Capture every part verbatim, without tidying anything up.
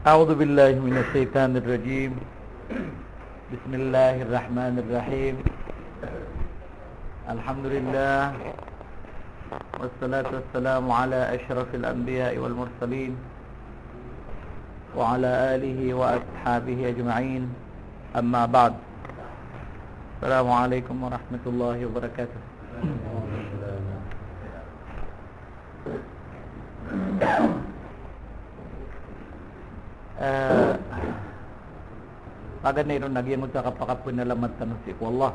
أعوذ بالله من الشيطان الرجيم. بسم الله الرحمن الرحيم. الحمد لله. والصلاة والسلام على أشرف الأنبياء والمرسلين وعلى آله وأصحابه أجمعين. أما بعد. السلام عليكم ورحمة الله وبركاته. Eh, paganay ron na giyangkoto a kapakapanalamat tano sii ko Allah.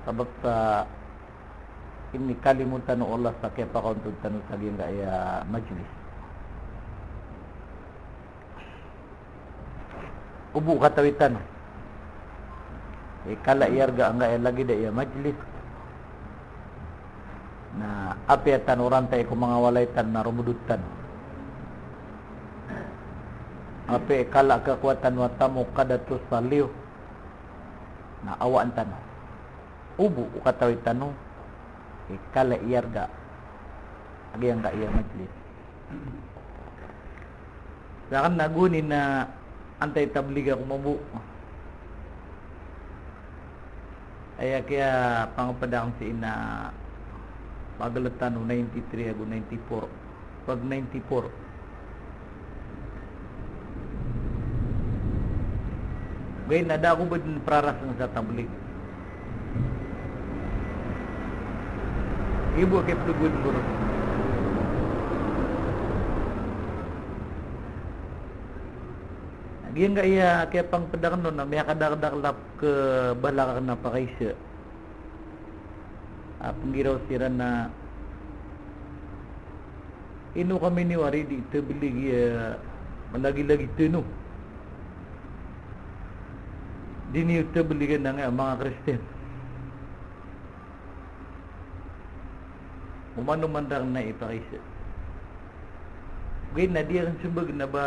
Sabap sa inikalimo tano o Allah sa kiyapakaontod tano sa giyangkaya majlis. O bo katawi tano i kala i arga angkaya lagid aya majlis na apiya tano rantay ko manga walay tano na romodot tano. Apiya i kala kakowa tano a tamok kadato sa liyo na awaan tano. O bo o katawi tano i kala i arga a giyangkaya majlis. Sa aken na gowani na antaa i tablig ako mambo. Aya kiyapangped aken sii na pagaletan o ninety-three ago ninety-four. Pag ninety-four. Ogaid na da ako bo den praraseng sa tablig. Ibo a kiyapegod ko ron. Giyangkaya kiyapangped aken on na miyakadakdakel a kebalak aken a pakaisa. A penggiraw siran na ino kami niyo a di tablig a malagilagid tano. Di niyo tabligan angkaya manga Kristiyan. Oman-oman raken na ipakaisa. Ogaid na di aken sembag na ba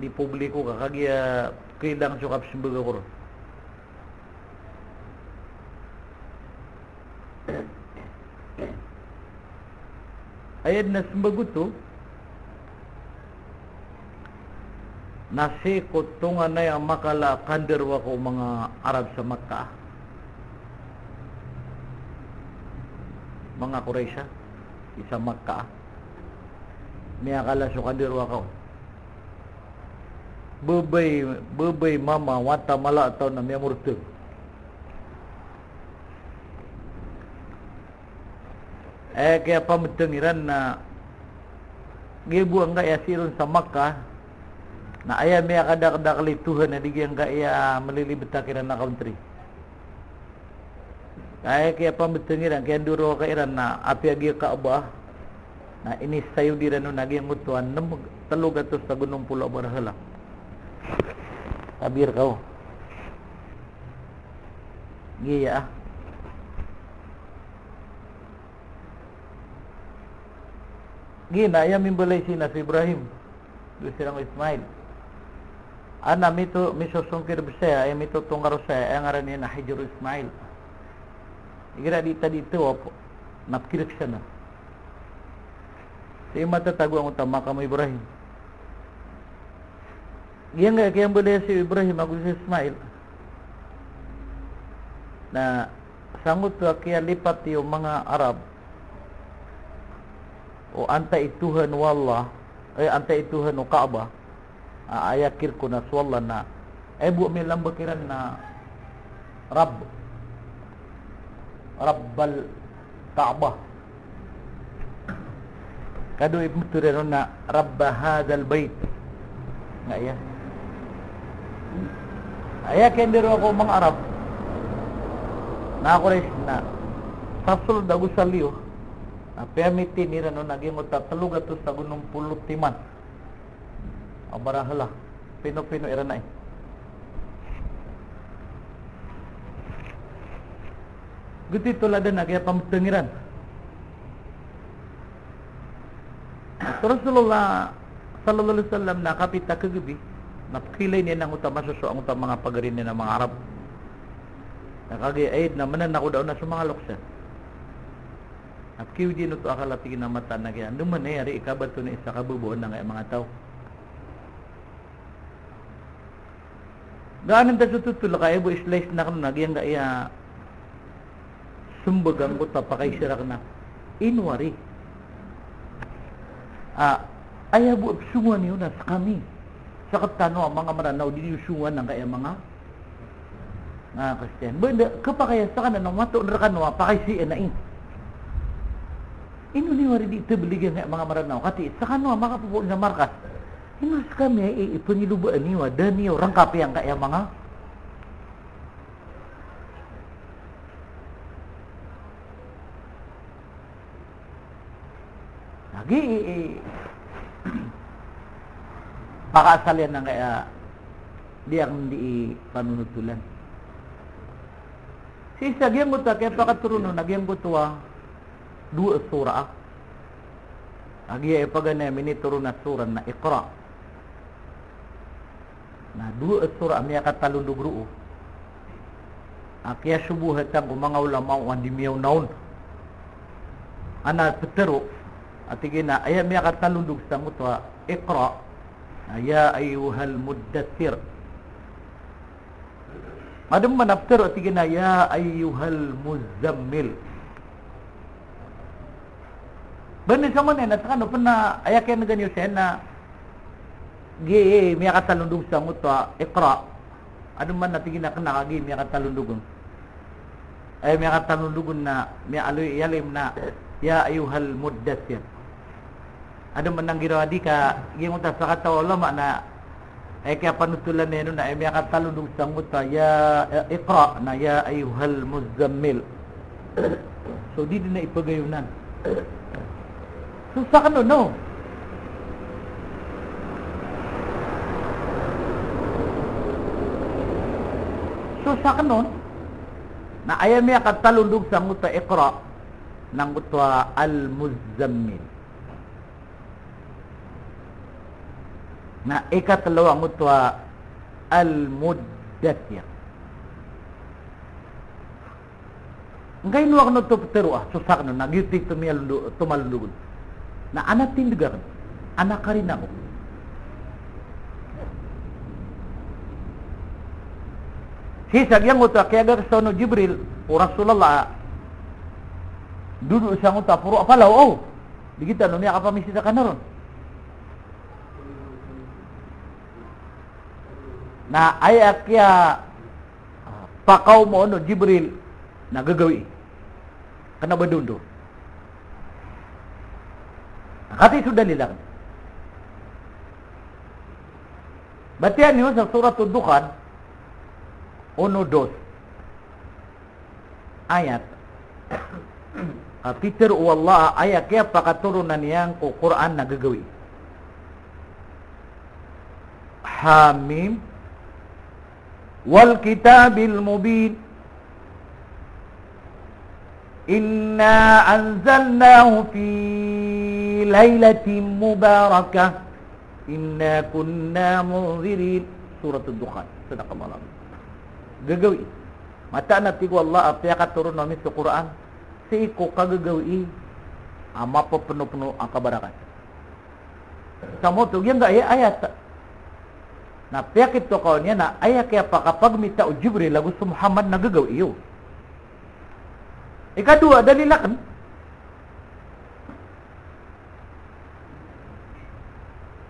di publiko ka, kagiya kailangan so kapsembag ako ron. Aya den a sembag oto na sii ko tonganay a makala a kandarowaka o manga Arab sa Makkah. Manga Quraysh, a, sa Makkah. Miyakala so kandarowaka on. Babay, babay, mama, wata, mala a taw na miyamortad. Aya kiyapamedeng iran na giya bo angkaya sii ron sa Makkah, na aya miyakadakdakel i Tuhan a di giyangkaya malilibetak iran a country. Aya kiyapamedeng iran, kiyandorowaka iran na apiya giya Kaaba, na inisayod iran on a giyangkoto a nem, telo gatos ago nem polo a barahala. Kabir kaw. Giya, a. Giya na aya mimbalay sii na so Ibrahim, go siran ko Ismail. Ana mito, misosongkir bo saya, aya mitotongkar o saya, aya ngaran iyan na Hijru Ismail. Igira di ta di tawaf, na pekirek siya na. Sii matatago angkoto a makam o Ibrahim. Giyangkaya kiyambalaya si Ibrahim ago si Ismail na sangkoto a kiyalipati o manga Arab o antaa i Tuhan o Allah, eh, antaa i Tuhan o Kaaba, a, aya kirek on na so Allah na, aya bo a milambek iran na Rabb. Rabbal Kaaba. Kado i pembetowan on na Rabba hadhal bait. Nga iya. Aya kiyandorowaka o manga Arab na Quraysh na sasoled ago sa liyo na piyamitin iran on a giyangkoto a telo gatos ago nem polo timan a barahala. Pino-pino iran ai. Giyoto i toladan a kiyapamedeng iran. So Rasulullah sallallahu alaihi wasallam na kapita kagabi, na pekiilay niyan angkoto a masoso, angkoto a manga pagari niyan a manga Arab. Na kagiya aya dn a mananakod a on na so manga loks san. Na pkiwjin oto a akal a tig iyan a mataan a giya andamanaya i kabaton i isa ka babaan angkaya manga taw. Gaan ta so totol ka aya bo i-slice akn on a giyangkaya smbag angkoto a pakaisir akn a ino ari. A, aya bo a psongowan iyo na skami, sktano a manga Mranaw di niyo songowan angkaya manga, manga Kristiyan. Ba da khapakay a skano na matoon rkano a pakaisir na i. Ino niyo ari di tablig angkaya manga Mranaw, katii skano a makapopoon sa markas. Ino skami i, i pangilobaan iyo a da niyo rangkapi angkaya manga. Lagi i, i, pakaasal iyan angkaya di akn di i panonotolan. Sii sa giyangkoto a kiyapakatoron on a giyangkoto a dowa a surah. A giya i paganay a minitoron a surah na Iqra. Na dowa a surah a miyakatalondog roo a kiyasobuhatan ko manga ulama o andi miyaona on. Ana ptero a tig iyan a aya miyakatalondog sangkoto a Iqra na ya ayyuhal muddathir. Adn man a ptero a tig iyan a ya ayyuhal muzzammil. Bani sa man iyan a skano pn a aya kiyan'gan iyo san na giya miyakatalondog sangkoto a Iqra. Adn man a tig iyan a kna ka giya miyakatalondog on. Aya miyakatalondog on na miyaaloy i alim na ya ayyuhal muddathir. Adn man a nggiraw a di ka giyangkoto a sakataw a ulama na aya kiyapanotolan iyan on na aya miyakatalondog sangkoto a ya, eh, Iqra na ya ayyuhal muzzammil. So di dn a ipagayonan. So sakn on, no? So sakn on na aya miyakatalondog sangkoto a Iqra na angkoto a Al-Muzzammil. Na ikatlo angkoto a Al-Muddathir. Ngkaino akn oto ptero a, so sakn on, na giyoto i tomiyalondo-, tomalondog on. Na ana tindg akn, ana karina ko. Sii sa giyangkoto a kiyagagsa on o Jibril o Rasulullah a dodo sangkoto a poro a palaw, o. Di kita no miyakapamisita ka na ron. Na aya kiya, ah, pakaoma on o Jibril na gagawii. Kna ba dondo. Na katii so dalil akn. Batiya niyo sa Suratud Dukhan, ono dos ayat. Ka pitharo o Allah a aya kiyapakatoronan iyan ko Qur'an na gagawii. Ha Mim. Wal kitabil mubin. Inna anzalnahu fi lailatin mubarakah. Inna kunna munzirin. Suratud Dukhan. Sadaqallahul azim. Gagawii. Mataan a tig o Allah a piyakatoron ami so Qur'an sii ko kagagawii a mapepnopno a kabarakat. Sa maoto giyangkaya ayat. Na piyakitokawan iyan a aya kiyapakapagmita o Jibril ago so Muhammad na gagawii iyo. Ikadowa a dalil akn.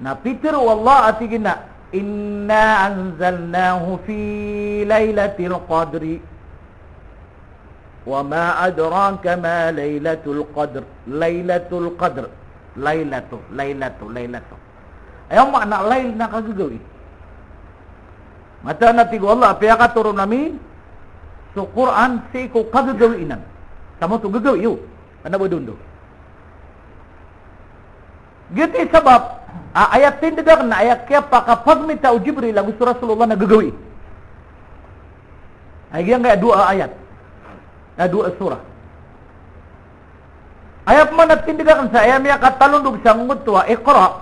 Na pitharo o Allah a tig iyan a, "Inna anzalnahu fi lailatil qadri. Wa ma adraka ma lailatul qadr." Lailatul qadr. Lailatu, lailatu, lailatu. Aya maana lail na kagagawii. Mataan a tig o Allah a piyakatoron ami so Qur'an sii ko kagagawii nan. Sa maoto gagawii iyo. Kna ba dondo. Giyoto i sabap a aya tindg akn na aya kiyapakapagmita o Jibril ago so Rasulullah na gagawii. Ay giyangkaya dowa a ayat. Na dowa a surah. Aya pman a tindg akn sa aya miyakatalondog sangkoto a Iqra.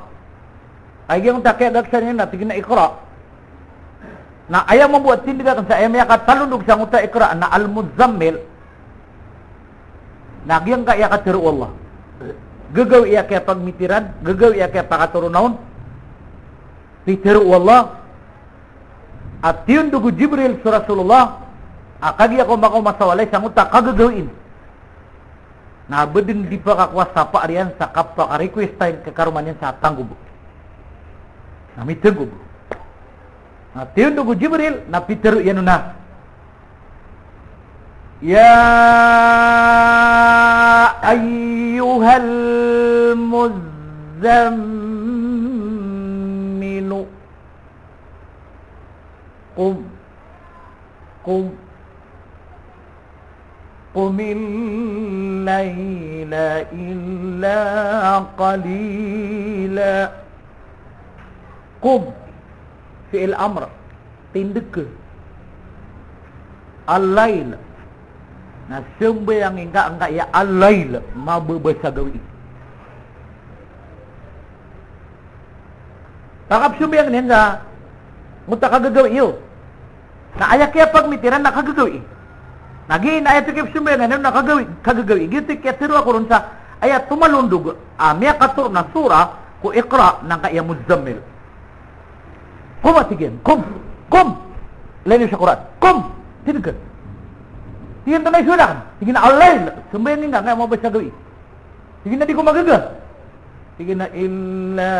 Ay giyangkoto a kiyagagsa niyan na tig iyan a Iqra. Na aya mambo a tindg akn sa aya miyakatalondog sangkoto a Iqra na Al-Muzzammil. Na giyangkaya katharo o Allah. Gagawii a kiyapagmitiran, gagawii a kiyapakatoronaon. Pitharo o Allah a tiyondog o Jibril so Rasulullah a kagiya ko makaoma sa walay sangkoto a kagagawii. Na ba dn di pakakowa sa paariyan sa kapakarequestain ka karoma niyan sa tanggob. Na mitanggob. Na tiyondog o Jibril, na pitharo iyan on a, "Ya ayyuhal muzzammil." Qum, qum, qumil layla illa qalila. Qum, fi'il amr, tindg ka. Al-layl, na sambayangi ngka angkaya al-layl, mababa sa gawii. Pakapsambayang niyan sa, ngkoto a kagagawii iyo. Na aya kiyapagmitiran na kagagawii. Na giya aya pikipsambayangan na kagagawii, kagagawii. Giyoto i kiyatharo ako ron sa aya tomalondog a miyakatoron a surah ko Iqra na angkaya Muzzammil. Qum a tig iyan, qum, qum. Ilay niyo sa Qur'an, qum. Tindg ka. Tig iyan, antonaa i surah akn? Tig iyan a al-layl. Sambayangi ngka angkaya mababa sa gawii. Tig iyan a di ko magaga. Tig iyan a illa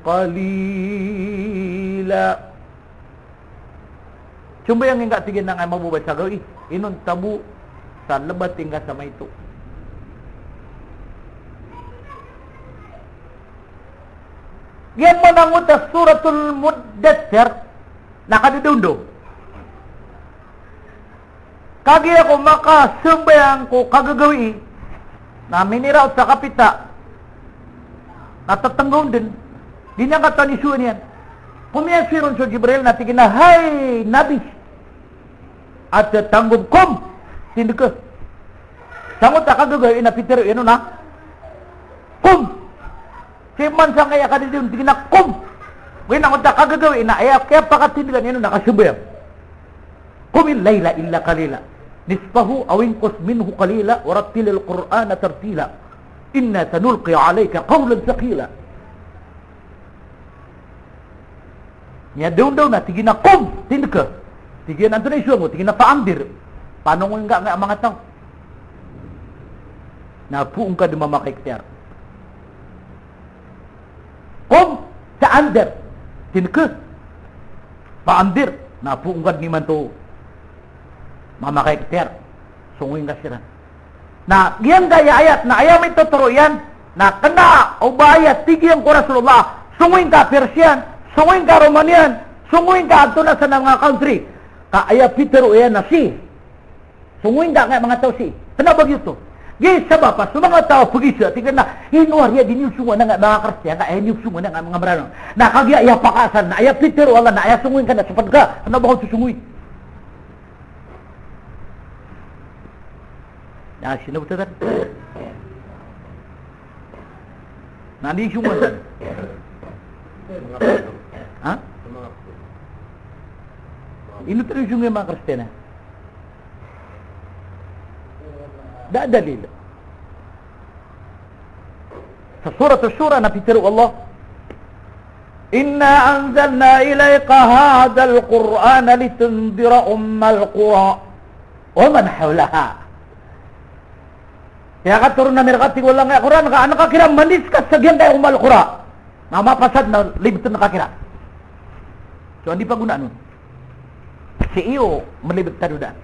qalila. Sambayangi ngka, tig iyan, angkaya mababa sa gawii. Inonta bo sa lbat ingka sa maito. Giya man angkoto a Suratul Muddathir na kadadawndaw. Kagiya ko makasambayang ko kagagawii, na miniraot sa kapita, na tatanggaw dn, di niyan katawan i sowaan iyan. Komiyasoy ron so Jibril na tig iyan a, hay Nabi, a tatanggob, qum, tindg ka. Sangkoto a kagagawii na pitharo iyan on a, qum. Sii man sangkaya kadadawndaw, tig iyan a, qum. Giya angkoto a kagagawii na aya kiyapakatindgan iyan on na kasambayang. Qumil layla illa qalila. Nisfahu aw inqus minhu qalila wa rattilil Qur'ana tartila. Inna sanulqi alayka qawlan thaqila. Miyadawndaw na tig iyan a, qum, tindg ka. Tig iyan a, antonaa i sowaan ko? Tig iyan a, fa andhir. Panongoy ngka angkaya manga taw. Na poon ka dn mamakiktiyar. Qum, fa andhir. Tindg ka. Fa andhir. Na poon ka dn imanto mamakiktiyar. Songowi ngka siran. Na giyangkaya ayat na aya mitotoro iyan na kna o ba aya tig iyan ko Rasulullah, songowi ngka Persian, songowi ngka Romanian, songowi ngka antonaa san a manga country. Ka aya pitharo iyan na sii, songowi ngka angkaya manga taw sii. Kna ba giyoto? Giya sabap a so manga taw a pagiza, tig iyan a, ino a riya di niyo songowan angkaya manga Kristiyan, ka aya niyo songowan angkaya manga Mranaw. Na kagiya aya pakaasal na aya pitharo o Allah na aya songowi ngka na sopad ka, kna ba ka oto songowi. Na sino ba tatan? Na di songowan. Ha? Ino tano songowi a manga Kristiyan? Da a dalil. Sa Surat Ash-Shura na pitharo o Allah, "Inna anzalna ilayka hadhal Qur'ana litundhira ummal qura wa man hawlaha." Aya katoron ami rka, tig o Allah, angkaya Qur'an ka an ka kiran mandiskas sa giyangkaya Ummal Qura. Na mapasad na libtn ka kiran. So anda i pagonaan on? Sii o mlibtn tano daan.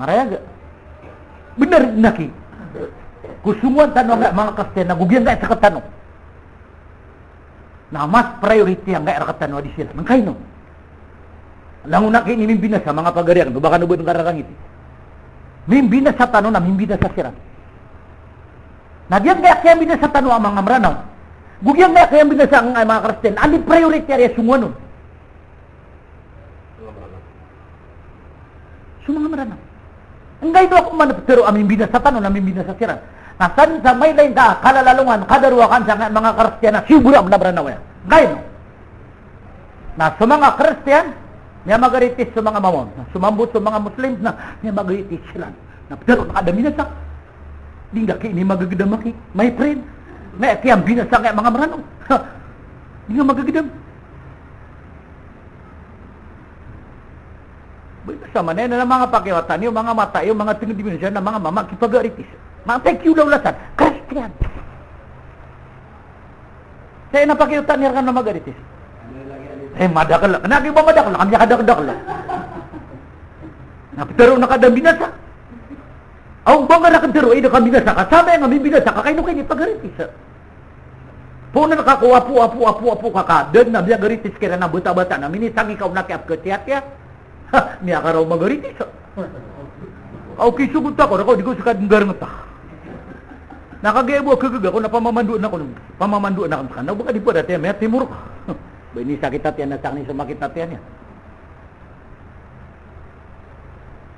Marayag. Bnar na ki. Ko songowan tano angkaya manga Kristiyan na go giyangkaya sktano. Na mas priority angkaya rktano a di siran. Angkaino? Langon a ki ini mimbinasa manga pagari akn, o ba kano bo dn kararangiti. Mimbinasa tano na mimbinasa siran. Na giyangkaya kiyambinasa tano a manga Mranaw, go giyangkaya kiyambinasa angkaya manga Kristiyan, anda i priority a riya songowan on? So manga Mranaw. Angkaino a ko man ptharo a mimbinasa tano na mimbinasa siran. Na san sa mailay ngka a kalalalongan, kadarowakan sangkaya manga Kristiyan a siyoboran a Mranaw iyan. Angkaino? Na so manga Kristiyan, miyamagaritis so manga Mamon. Na so mambo so manga Muslim, na miyamagaritis siran. Na pitharo na ka da minasa. Di ngka ki ini magagedam aki, my friend. Na kiyambinasa ngka manga Meranaw. Ha. Di ngka magagedam. Ba ino sa manaya na manga pakiwata niyo, manga mata iyo, manga tenged iyo, na manga mama kipagaritis. Manga thank you daw lasan. Kristiyan. Saya na pakiwata niyo rkano magaritis. Eh, madakel. Kena ki ba madakel, kami kadakdakl. Na pitharo na ka da mbinasa. Aw, ba ngka na katharo, ino ka mbinasa ka, samaya nga mimbinasa ka, kaino ka ini pagaritis. Poon ka ko apo, apo, apo, apo ka, ka, den na miyagaritis kiran a bata-bata na minisang ikaw na kiyapketiyatiya. Ha, miyakaraw magaritis. Aw, kisogot ako rka, di ko seka denggar ngeta. Na kagiya bo a kegega ko na pamamandoan ako, pamamandoan ako, na ba ka di paratiyaya, miyatimor ka. Ba ini sakit ati ana sakni so makit ati aniya.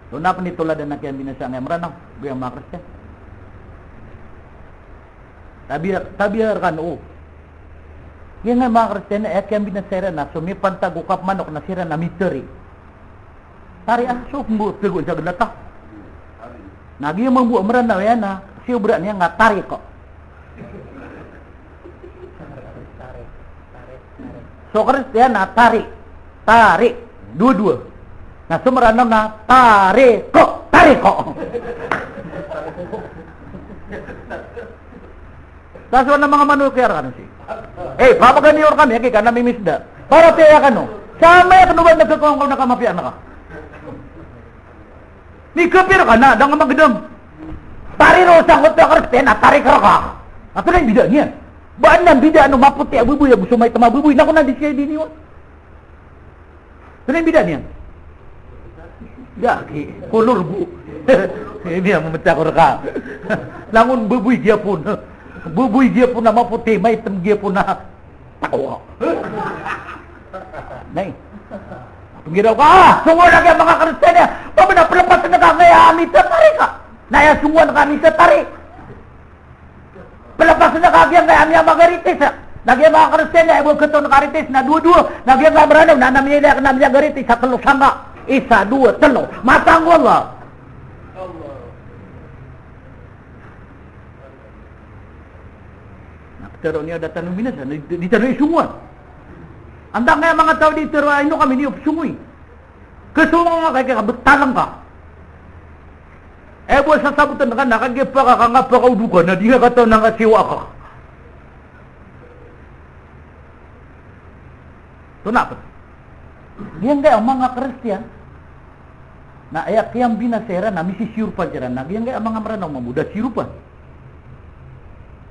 So na pen i toladan a kiyambinasa ngka i Meranaw, giya manga Kristiyan. Tabiya, tabiya rkano. Giya ngka i manga Kristiyan, aya kiyambinasa iran na so mipantag o kapemanok na siran na mitari. Tari a, so mbo pego sa gelata. Na giya mambo a Meranaw iyan na, siyo bera niyan nga tari ko. So Kristiyan na tari. Tari. Dowa-dowa. Na so Meranaw na tariko. Tariko. Sa so na manga manokiya rkano si. Eh, papaganiyo rkami, aki ka na mimisda. Paratiyaya kano. Samaya kano ba nagkakawangkaw na kamapiyaan ka. Mikapir ka na, da ngka magedam. Tari ro sangkoto a Kristiyan, a tari ka rka. Antonaa i mbidaan iyan? Ba adn a mbidaan o mapoti a baboy ago so maitem a baboy? Na ko na di siya di niyo. Antonaa i mbidaan iyan? Da, ki, kolor bo. Ini a mameta ko rka. Langon baboy giyapon. Baboy giyapon a mapoti, maitem giyapon a Takowa. Nay. Pengiraw ka, ah, songowan a giya manga Kristiyan iyan. Ba mana pelepasen ka ngka aya mitari ka. Na aya songowan ka mitari. Pelepasen ka giya ngka aya miyamagaritis. Na giya manga Kristiyan iyan, aya bo keton karitis, na dowa-dowa. Na giya ngka Meranaw, na, na miyagaritis, isa, telo, sangka. Isa, dowa, telo. Matang ko Allah. Na pitharo niyo da tano minasa, na di, di tano isongowan. Antaa ngka aya manga taw di tero a ino kami niyo pesongowi. Kesongowan ka, kaya ka betaleng ka. Eh, bo sasaboten ka na kagiya paka ka nga pakaodo ka, na di nga kataw na nga siwa ka. Tonaa pen. Giyangkaya manga Kristiyan. Na aya kiyambinasa iran na misisiyorpan siran. Na giyangkaya manga Meranaw mambo da siyorpan.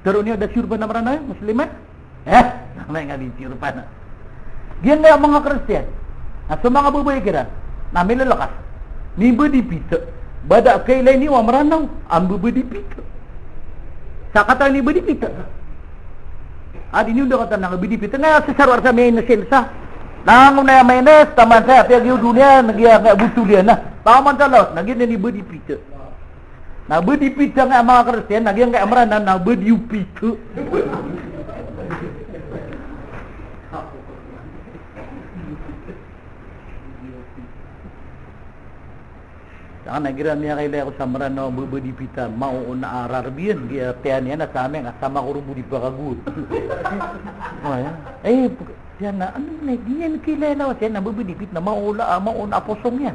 Tero niyo da siyorpan a Meranaw, Muslim, eh? Eh, na manga di siyorpan. Giyangkaya manga Kristiyan. Na so manga babay kiran na milelekas, mibedipita. Ba da kailay niyo a Meranaw a mbebedipita. Sa kata ni bedipita. Adi niyo da kata na bedipita. Na sesaro arsa miyainesin sa. Langon aya maines, taman saya, piya giyo doniya, na giya nga botol iyan na. Taman sa lawas, na giya ni bedipita. Na bedipita nga manga Kristiyan, na giya nga Meranaw, na bediyopita. Sangkanan igira miyakailay ako sa Meranaw a mbebedipita, maoona a rarb iyan, giya tiyan iyan a sa amay nga sama ko ron bo di pakagowa. Aya. Eh, tiyan na, ano na, di niyan kailay lawas iyan a mbebedipita na maoona, ah, maoona a posong iyan.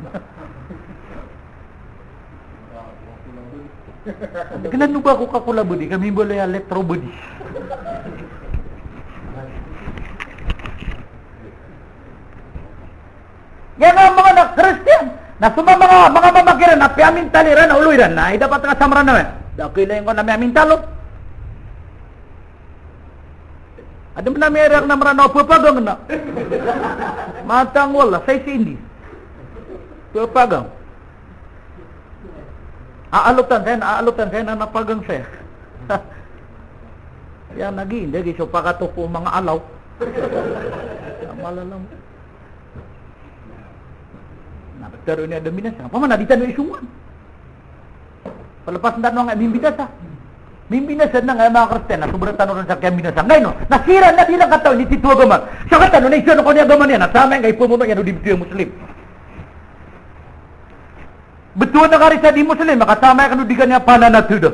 Kena no ba ko kakola bedi, kami mbaloy a letro bedi. Giya nga manga na Kristiyan. Na so manga, manga mama kiran na piyamintal iran a olo iran na, ay dapat ka sa Meranaw iyan. Da ko ilay ngka na miyamintal o. Adn a miyailay rka na Meranaw a pepagang na. Matang ko Allah, sa isi indi. Pepagang. Aalotan saya, aalotan saya na napagang saya. Iyan lagi, indi lagi so pakatopo o manga alaw. Malalaw. Na pitharo niyan a da mbinasa. Opama na di tano isongowan. Pelepasen tano nga mimbinasa. Mimbinasa na nga manga Kristiyan, na sobra tano ran sa kiyambinasa. Ngaino, na siran na di ran katawan i tito a agama. Sa katano na isa no kano i agama niyan, na samaya nga ipomono iyan o di bitoy a Muslim. Betowan ka ri sa di Muslim, makasamaya kano di kaniyan pananateda.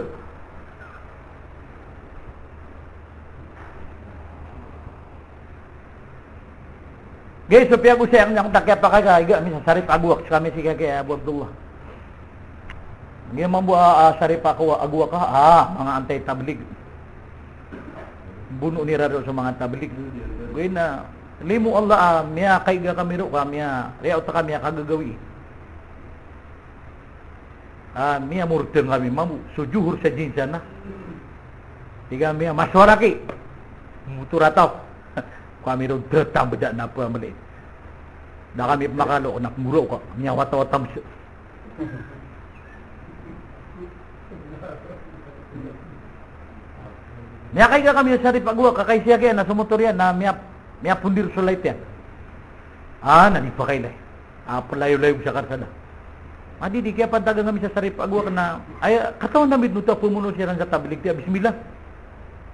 Gay, so piyagosay akn iyan, ta kiyapakay ka, iga mi sa Sharif Agwak, sa kami si kaki Abu Abdullah. Gay mambo a, a, Sharif Agwak, Agwak ka, a, manga anti-tablig. Bonoon iran roo so manga tablig. Gay na, limo Allah, a, miyakaiga kami roo ka, miya, riyaot kami a kagagawii. A, miyamorteng kami mambo, so Johor sa Jinsan na. Tig a miya, mas waraki. Motor a taw. Kami ron datang beda na pameli. Da kami pmakalo, na pmoro ka. Miyawatawata msi. Miyakaiga kami sa Sharif Agwak, kakaisiya kiyan, na so motor iyan, na miya, miyapondir so light iyan. A, na di pakailay. A, pelayo-layo sa karsada. Madi di kiyapantagan kami sa Sharif Agwak na, aya, katawan ami dn oto a pomono siran sa tablig, tiya, bismillah.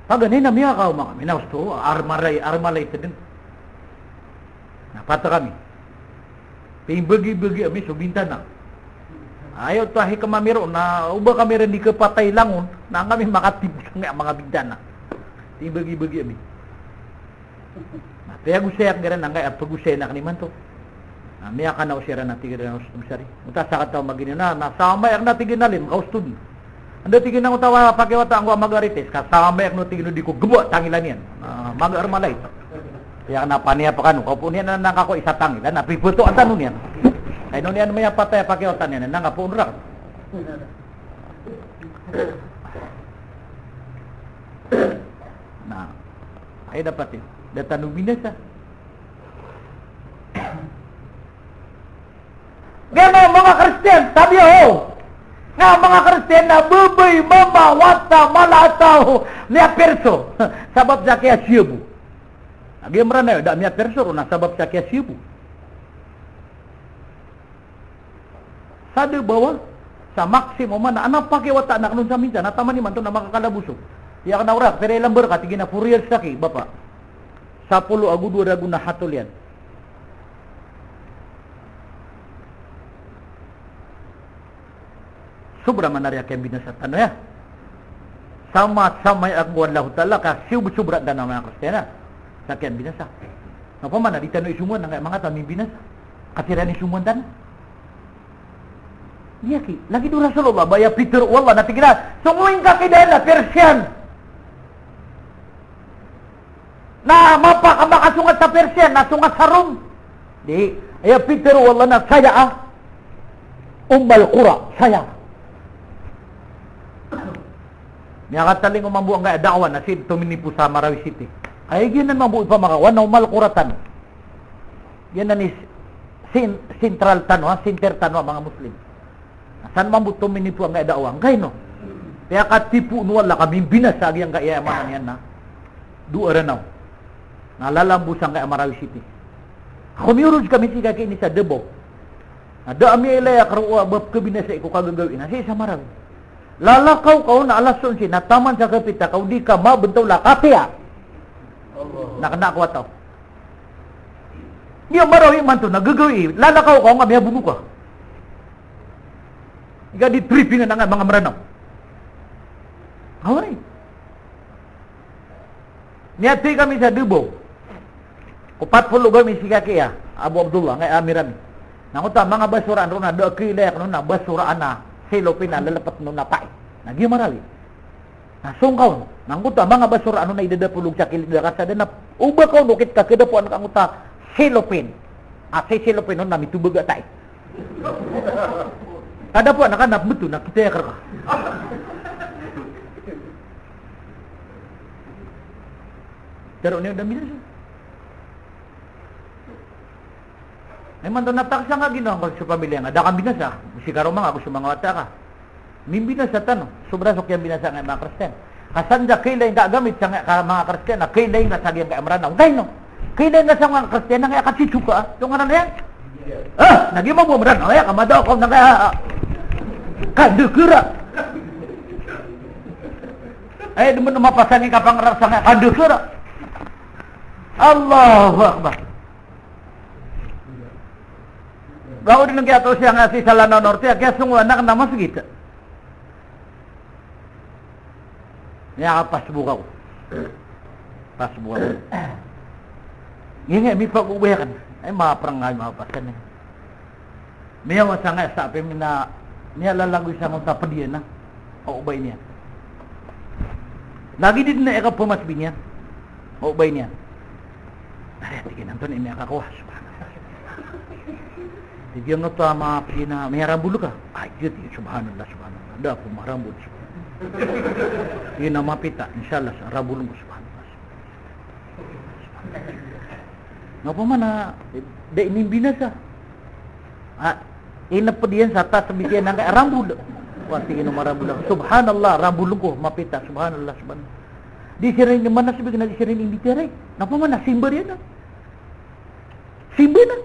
Paganay na miyakaoma kami, na osto, armalay, armalay tdn. Na pata kami. Pimbagi-bagi ami so bintana. Aya oto a hikmah ami roo, na oba kami ran di kapatay langon, na kami makatibos angkaya manga bintana. Pimbagi-bagi ami. Na piyagosay akn iran angkaya pagosay akn imanto. Na miyakanaw siran na tig iran a Ustadh Sharif. Ota sakataw magini na, na samaya akn na tig iran a alim, ka Ustadh. Anda tig iran a oto a pakiwata angko a magaritis, ka samaya akn o tig iran o di ko gbo a tangilan iyan. Na maga armalay. Aya na paniya pakano, ka poon iyan na nangka ko isa tangilan, na pibotoan tano niyan. Ay no niyan miyapatay a pakiwata niyan, na nangka poon rak. Na, ay dapat iyan. Da tano binasa. Giyangkai manga Kristiyan, tabiya ho. Na manga Kristiyan na babay, mama, wata, mala a taw, miyapirso. Sabap sa kiyasiya bo. Na giya Mranaw, da miyapirso ron na sabap sa kiyasiya bo. Sa da bawa, sa maximum man, na pakiwata na knon sa minsan, na taman imanto na makakalaboso. Iya kna orak, pira i lambar ka, tig iyan a four years aki, bapa. Sapolo ago dowa ragon a hatol iyan. Sobra man ari a kiyambinasa tano, ya. Sama-sama iyan ko Allahu Ta'ala, ka sob-, sobra tano a manga Kristiyan, ya. Sa kiyambinasa. Opama na di tano isomowan angkaya manga taw a mimbinasa. Ka siran i somowan tano. Di aki, lagid o Rasulullah, ba aya pitharo o Allah na tig iyan a, so ngoing ka kidaan a Persian. Na mapa ka makasongat sa Persian, na songat sa Rom. Di, aya pitharo o Allah na saya a Ummul Qura, saya. Miyakatalingoma mambo angkaya da'wah na sii tominipo sa Marawi City. Aya giyanan mambo i pamakawan na Ummul Qura tano. Giyanan i sin-, sentral tano, ha, center tano a manga Muslim. Na san mambo tominipo angkaya da'wah, angkaino. Piyakatipoon o Allah ka mimbinasa a giyangkaya maana niyan na dowa Ranaw. Na lalambo sangkaya Marawi City. Komiyorod kami sii kagiya ini sa Davao. Na da a miyailay a karoo a ba pkhabinasai ko kagagawii na sii sa Marawi. Lalakaw ka on a alas onse na taman sa kapita ka o di ka mabntaw la kapiya. Na kna ko a taw. Di a Marawi imanto na gagawii, lalakaw ka on ka miyabono ka. Iga di tripping angkaya manga Mranaw. Away. Miyathay kami sa Davao. Ko pat polo gawii mi sii kagiya, Abu Abdullah, angkaya amir ami. Na angkoto a manga basoraan roo na da a kailay akn on na basoraan a cellophane a lalapatn on a pai. Na giya Marawi. Na song ka on, na angkoto a manga basoraan on na idadapolog sa kilid a karsada na oba ka on okit ka kadapoan ka angkoto a cellophane. A cellophane on na mitobag a tai. Kadapoan ka na pmbto na kitaya ka rka. Tero niyo da minasa. Imanto na taksa nga ginawa ngka so pamilya nga, da ka mbinasa, si karoma nga, ago so manga wata ka. Mimbinasa tano, sobra so kiyambinasa angkaya manga Kristiyan. Ka san da kailay ngka a gamit sangkaya manga Kristiyan, na kailay ngka sa giyangkaya Mranaw. Angkaino? Kailay ngka sa manga Kristiyan, angkaya kasisoka, a, so ngaran iyan? Ah, na giya mambo a Mranaw, aya ka madaw ka on angkaya, ah, ah. Kandekera. Ay, di mo na mapasang i kapangarap sangkaya kadakara. Allahu Akbar. Ba ko di nang kiyatao siyangkaya si Salana Norte, a kiyasongowan akn a masgit. Miyakapasbok ako. Pasbok ako. Giya nga, mipagobay akn. Ay, maprang nga, mapasan eh. Miyawa sangkaya sa api, mina, miyalalagoy sangkoto a pd iyan a obay niyan. Lagid dn a ikapamasbi niyan. Obay niyan. Ari, tig iyan, antonaa i miyakakowa, subhanallah. Tig iyan oto a mapd iyan a miyarambol ka. Ay, tig iyan, subhanallah, subhanallah. Da ako marambol, subhanallah. Tig iyan a mapita, inshallah, sa rambol ko, subhanallah. Nga pman a, da inimbinasa. A, inpd iyan sa tas, bitiyan angkaya rambol. Wa, tig iyan o marambol. Subhanallah, rambol ko, mapita, subhanallah, subhanallah. Di siran inimbinasa, bigyan na di siran inimbitiyara. Nga pman a, simba iyan a. Simba na.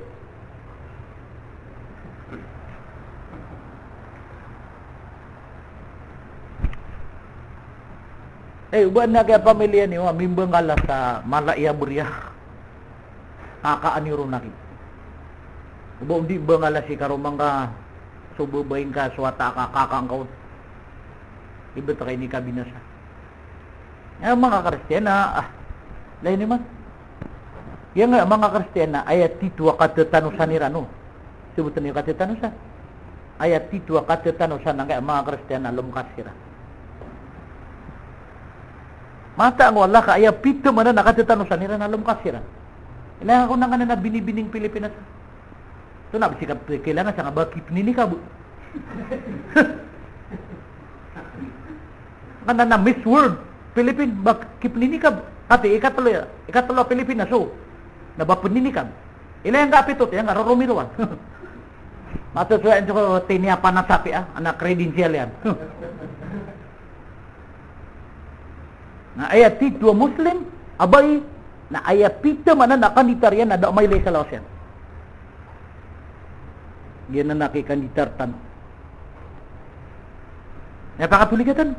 Eh, o ba na kiyapamiliya niyo a mimbangala sa mala i a beriya. Kakaan iyo ron aki. O ba on di mbangala si karoma ngka, so babay ngka, so wata ka, kaka ngka on. Ibt ka inikabinasa. Aya manga Kristiyan a, ah, lagid iman. Aya nga manga Kristiyan a aya tito a katatanosan iran, o. Sabotn iyo katatanosan. Aya tito a katatanosan angkaya manga Kristiyan a lomkas iran. Mataan ko Allah ka aya pito maana a katatanosan iran a lomkas iran. Ilaya ko na ngka na binibining Pilipinas. So na bisi ka kailangan sa nga ba kipninikab. Ngka na Miss World Philippine, ba kipninikab. Ati ikatlo ya, ikatlo a Pilipinas, so na ba pninikab. Ilaya ngka pito, aya ngka roromirowan. Mato so, so tiniyapan a sapi, ah, ana credential iyan. Na aya tito a Muslim a bai, na aya pito maana a kanditar iyan na da a mailay sa lawas iyan. Giyanan a kikanditar tano. Aya pakatoliga tano.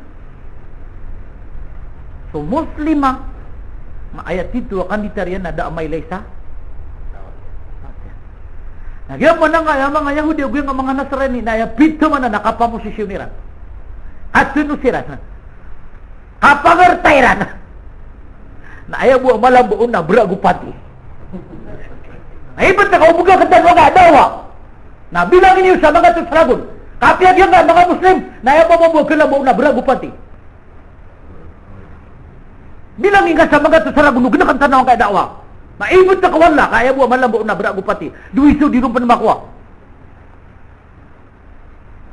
So Muslim a, na aya tito a kanditar iyan na da a mailay sa. Na giya manga, aya manga Yahudi, giya manga Nasrani, na aya pito maana a kapamosisyon iran. Atnos iran. Kapagarta iran. Na aya bo a mala bo on na bera go pati. Na ibt ka o bega katan waka dawa. Na bilangin iyo sa manga to saragon. Kapiya giya nga manga Muslim, na aya bo a mala bo on na bera go pati. Bilangin ka sa manga to saragon o gnakan tano angkaya dawa. Na ibt ka wala ka aya bo a mala bo on na bera go pati. Dowa i so di ron pn makowa.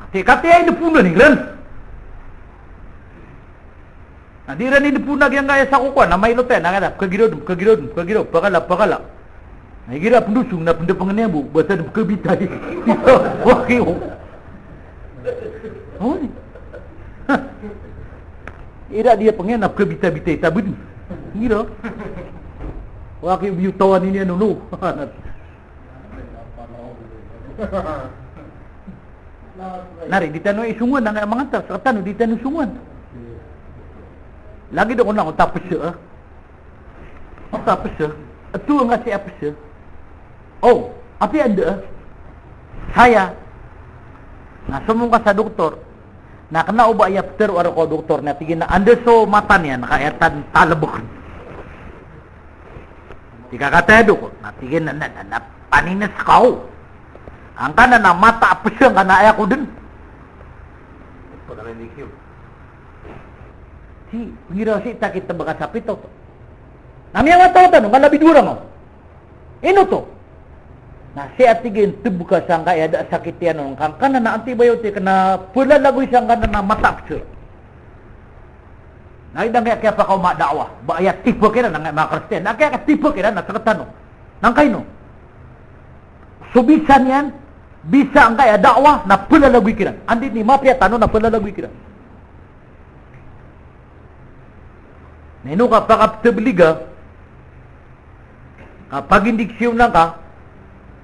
Ati katiya inponan iran. Na di iran inponan giyangkaya sa kokowan a mailot iyan, na kata, pkagiraw dn, pkagiraw dn, pkagiraw, pakala, pakala. Na igira pndosong na pndapngan iyan bo, basa dn pkabitay. Wakiyo. Oway. Igira di pngan na pkabitay-bitay tabd. Igira. Wakiyo biyotawan ini ano no. Na ri, di tano isongowan angkaya manga ta, sktano di tano isongowan. Lagid ako na, o ta pesa, ah. O ta pesa. Ito nga si a pesa. O, apiya anda, ah. Saya. Na somong ka sa doktor. Na kna o ba aya ptharoa rka o doktor na tig iyan a anda so mata niyan, ka aya tan talbk. Tig ka kataya doktor, na tig iyan a, na, na, na, paningas ka o. Angkanan a mata a pesa ngka na aya ko dn. Ti, pnggiraw sii ta kitb ka sa pito. Na miyawata-wata no, ngka na bidowa rka o. Ino oto? Na sii a tig iyan tb ka sangkaya da a sakit iyan on, angkanan a antibiotic na plalagoy sangkanan a mata a pesa. Na aya dn kaya kiyapakaoma a da'wah, ba aya tipak iran angkaya manga Kristiyan, na kaya tipak iran na sktano. Na angkaino? So bisa niyan, bisa angkaya da'wah na plalagoy kiran. Anda i mapiya tano na plalagoy kiran. Na ino ka pakaptabliga, ka pag-indiksyon ka,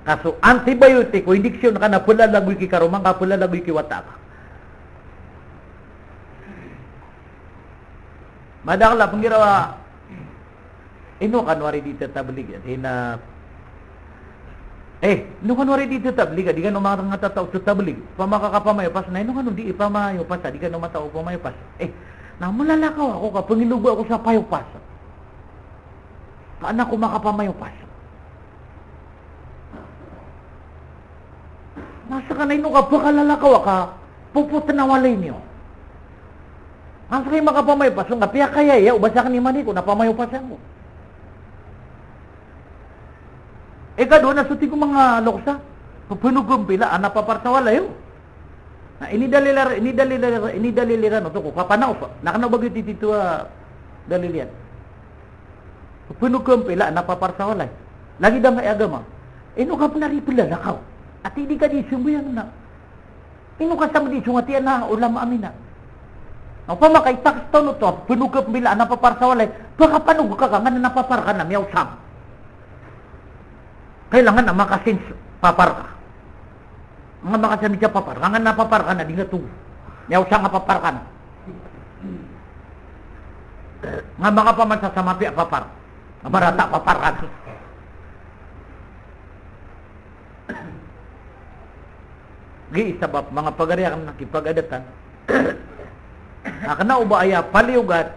ka so antibiotic o indiksyon ka na plalagoy ki karoma ngka, plalagoy ki wata ka. Madakl a pnggiraw a, ino kano ari di tatablig, ati na, eh, ino kano ari di tatablig, di kano manga tataw tatablig. Opama ka kapamayopas, na ino kano di ipamayopas, di kano mataw pamayopas. Eh, na malalakaw ako ka pngilog ako sa payopas. Ka an ako makapamayopas. Na skaniyan, ino ka pkalalakaw a ka popot na walay niyo. An skaniyan makapamayopas, so nga piyakayaya o ba sakn i mani ko na pamayopasan ko. Ikadowa na so tig o manga loks a, pphnog ko mpila a napapar sa walay o. Na inidalil iran, inidalil iran, inidalil iran oto ko kapanaw pa. Na kna o ba giyoto i tito a dalil iyan. Pphnog ko mpila a napapar sa walay. Lagid angkai a agama. Ino ka pn ari plalakaw. Ati di ka di sambayang na. Ino ka sa mdi so ngati ana ulama amina. Na opama ka itaks tano oto, pphnog ko mpila a napapar sa walay. Ba kapanog ka ka, ngana napapar ka na miyaosang. Kailangan a makasense papar ka. Nga makasamica papar, nga ngana papar ka na di nga togo. Miyaosang a papar ka na. Nga makapamasa sa mapiya a papar. Nga marata a papar ka na. Gi sabap manga pagari akn a kipagadatan. Akn a o ba aya paliyogat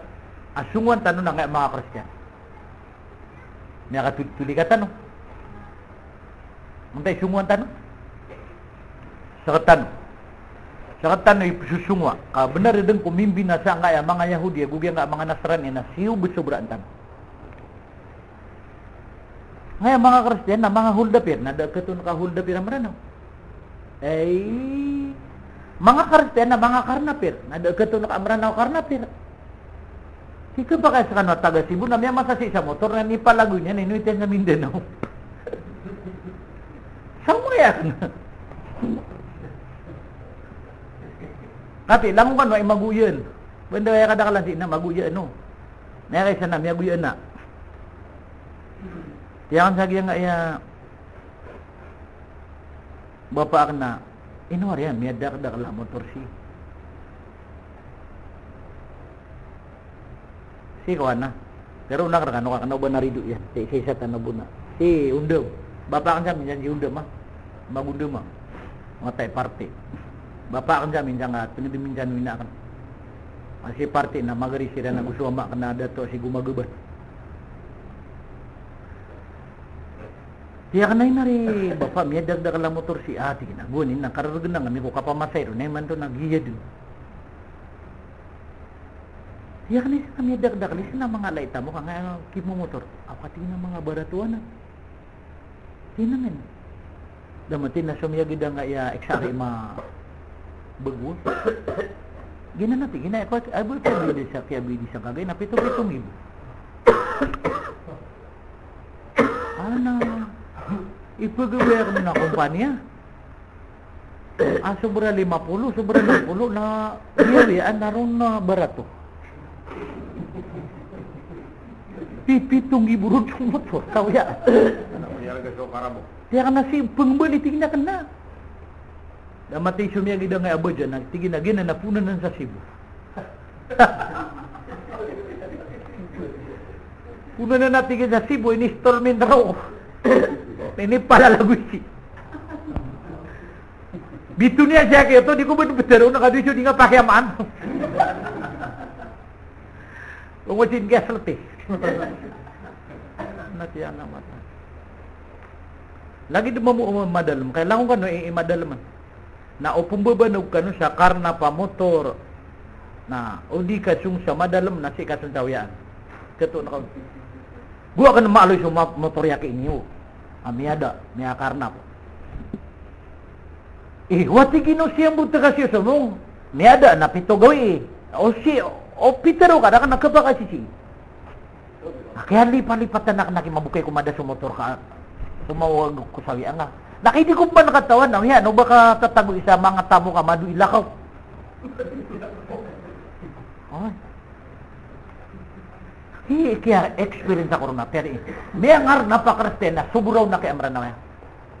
a songowan tano na angkai a manga Kristiyan. Miyakatolitoli ka tano. Antaa i songowan tano? Sktano. Sktano i pzosongowa. Ka bnar dn ko mimbinasa angkai a manga Yahudi ago giyangkai a manga Nasrani na siyob so braan tano. Angkai a manga Kristiyan na manga hold-up iran, na da khatonaa ka hold-up iran a Mranaw. Ay, manga Kristiyan na manga karnapir, na da khatonaa ka a Mranaw karnapir. Sii ka ba ka skano a taga Cebu na miyamasa sii sa motor na inipalagoy niyan, ino itiyan sa Mindanao. Samaya. Kati, langon kano a imagoyan. Banda aya kadaklan sii na magoyan, no? Na aya kaisa na miyagoyan na. Tiyakan sa giyangkaya bapa akn a, ino ari a miyadakdakl a motor sii. Sii ko ana. Pero na kano ka, kano ba narido iyan. Sii, sii sa tano bo na. Si Undam. Bapa akn sa minsan si Undam a. Mag-Undam a. Matay parti. Bapa akn sa minsan ka, tngd minsan o ina akn. A si parti na magari siran ago so ama akn a dato si Gumagaban. Tiyakan a ino ari bapa miyadakdakl a motor sii, a tig iyan a gowani na karargn ami ko kapamasahe ron, na imanto na giya dn. Tiyakan a isa na miyadakdakl, isa na manga lai tamok angkaya kimomotor. Aw, ka tig iyan a manga barato anan. Tig iyan a, da matin na somiyagid angkaya X R M a bago. Giyanan a tig iyan a, ay, ba, kiyabidi sa, kiyabidi sa kagay na pito, pito nggibo. Ana, ipagawii akn a kompaniya. A, sobra lima polo, sobra lima polo na biyawiyaan na ron na barato. Pipito nggibo ron so motor, tawiya. Tiyakan a si pngbali, tig iyan a kna. Da matin somiyagid angkaya a bajan, na tig iyan a giyanan a poon anan sa Cebu. Poon anan a tig iyan sa Cebu, inistormin roo. Inipalalagoy sii. Bitoon iyan sii a giyoto, di ko ba ptharoon a kadoy so di nga pakiyamaan. Ongo sin kiyaslt i. Na tiyan a mata. Lagid mambo o madalm, kaya langon kano i, i madalm. Na o pmbabanog kano sa karnap a motor. Na o di ka song sa madalm na sii ka song tawiyaan. Khatonaa ka. Go akn maaloy so ma-, motor iyaki niyo. A miyada, miyakarnap. Eh, wati gino siyambot ka siyo somong. Miyada na pito gawii. O si, o pitharo ka, da kna khapakasisii. Na kiyalipalipatan akn a kimabokay ko mada so motor ka, somawag ko sawi anga. Na kay di ko pman katawan na, oya, ano ba katatago isa manga tamok a mado i lakaw. Oy. Hi, kiya-experience ako ron a tiyari. Miyangarnap a Kristiyan na sobraw na kay a Mranaw aya.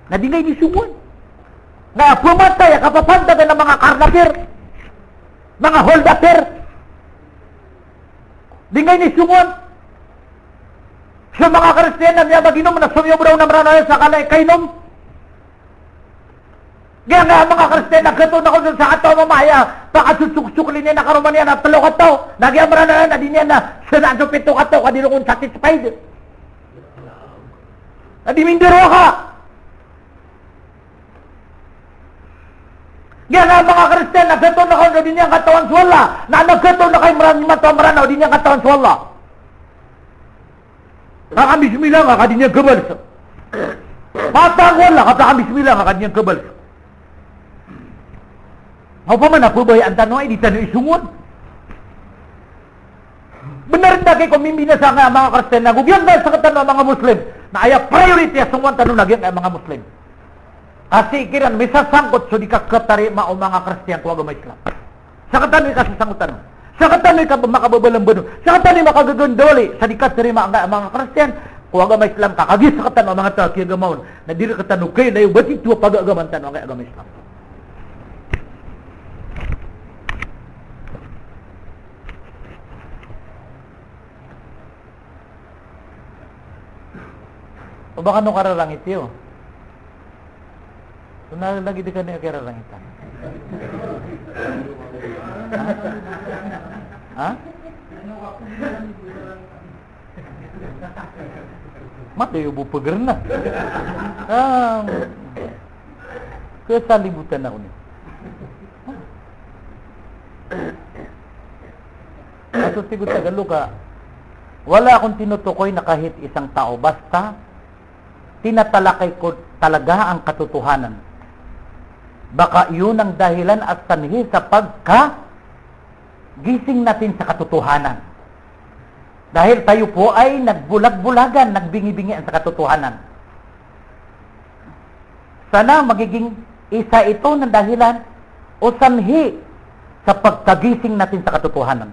Na di nga inisongowan. Na pmatay a kapapantagan a manga karnapir. Manga hold-upper. Di ngka inisongowan. So manga Kristiyan na miyamaginom na somiyobraw na Mranaw sa kala i kainom. Giyangkaya manga Kristiyan na gioto na ko sa kataw a mama aya, pakasosoksokli niyan a karoma niyan a tlo kataw. Na giya Mranaw na di niyan na sanaan so pito kataw ka di ron satisfied. Na di mindaro ka. Giyangkaya manga Kristiyan na gioto na ko di niyan katawan so Allah. Na, na gioto na ko i Mranaw, i matoa a Mranaw, di niyan katawan so Allah. Pakambismillah ngka ka di niyan kabals. Patago Allah ka pakambismillah ngka ka di niyan kabals. Opama na pabayaan tano a di tano isongowan. Bnar na giyangkai ko mimbinasa angkai a manga Kristiyan na go giyangkai a sktano a manga Muslim. Na aya priority a songowan tano na giyangkai a manga Muslim. Ka sii kiran misasangkot so di kakhatarima o manga Kristiyan ko agama Islam. Sktano i kasasangkotan on. Sktano i kab-, makababalambano. Sktano i makagagandawali sa di katarima angkai a manga Kristiyan ko agama Islam ka kagiya sktano a manga taw a kiyagama on. Na di rktano kailayo ba tito a pagagaman tano angkai a agama Islam. O ba kano kararangit iyo? So na lagid i kano kararangitan. Ha? Ha? Madayo bo pagr na. Ah, kasalibotan ako niyo. Ato tig o Tagalog a, wala akong tinutukoy na kahit isang tao, basta tinatalakay ko talaga ang katotohanan. Baka iyon ang dahilan at sanhi sa pagkagising natin sa katotohanan. Dahil tayo po ay nagbulag-bulagan, nagbingi-bingian sa katotohanan. Sana magiging isa ito ng dahilan o sanhi sa pagkagising natin sa katotohanan.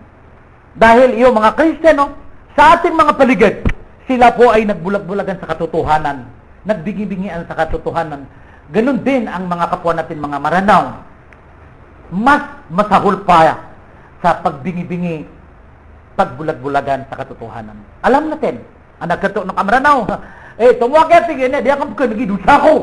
Dahil iyo, mga Kristiyano, sa ating mga paligid, sila po ay nagbulag-bulagan sa katotohanan, nagbingi-bingian sa katotohanan. Ganun din ang mga kapwa natin mga Maranao. Mas masahol pa sa pagbingi-bingi, pagbulag-bulagan sa katotohanan. Alam natin, anak kato ng Kamranaw. Eh, tomo aki, tig iyan, di ako pkn, lagid o dosa ko.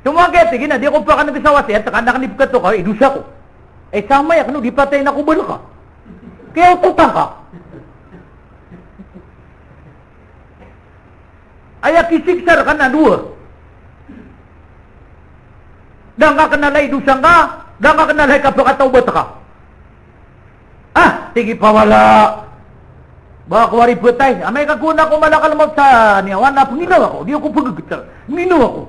Tomo aki, tig iyan, di ako pkn, lagid sa wasi, at saka anak ni pkato ka, eh, dosa ko. Eh, samaya kano di patay na ko balka. Kaya ututan ka. Aya kisiksa rka na dowa. Da ngka kna lay dosa ngka, da ngka kna lay kapakatawbat ka. Ah, tig i pawala. Ba ko ari ptay. Amay ka gona ko malakal mawt sa niyawa na pnginawa ko. Di ako pggtar. Nginawa ko.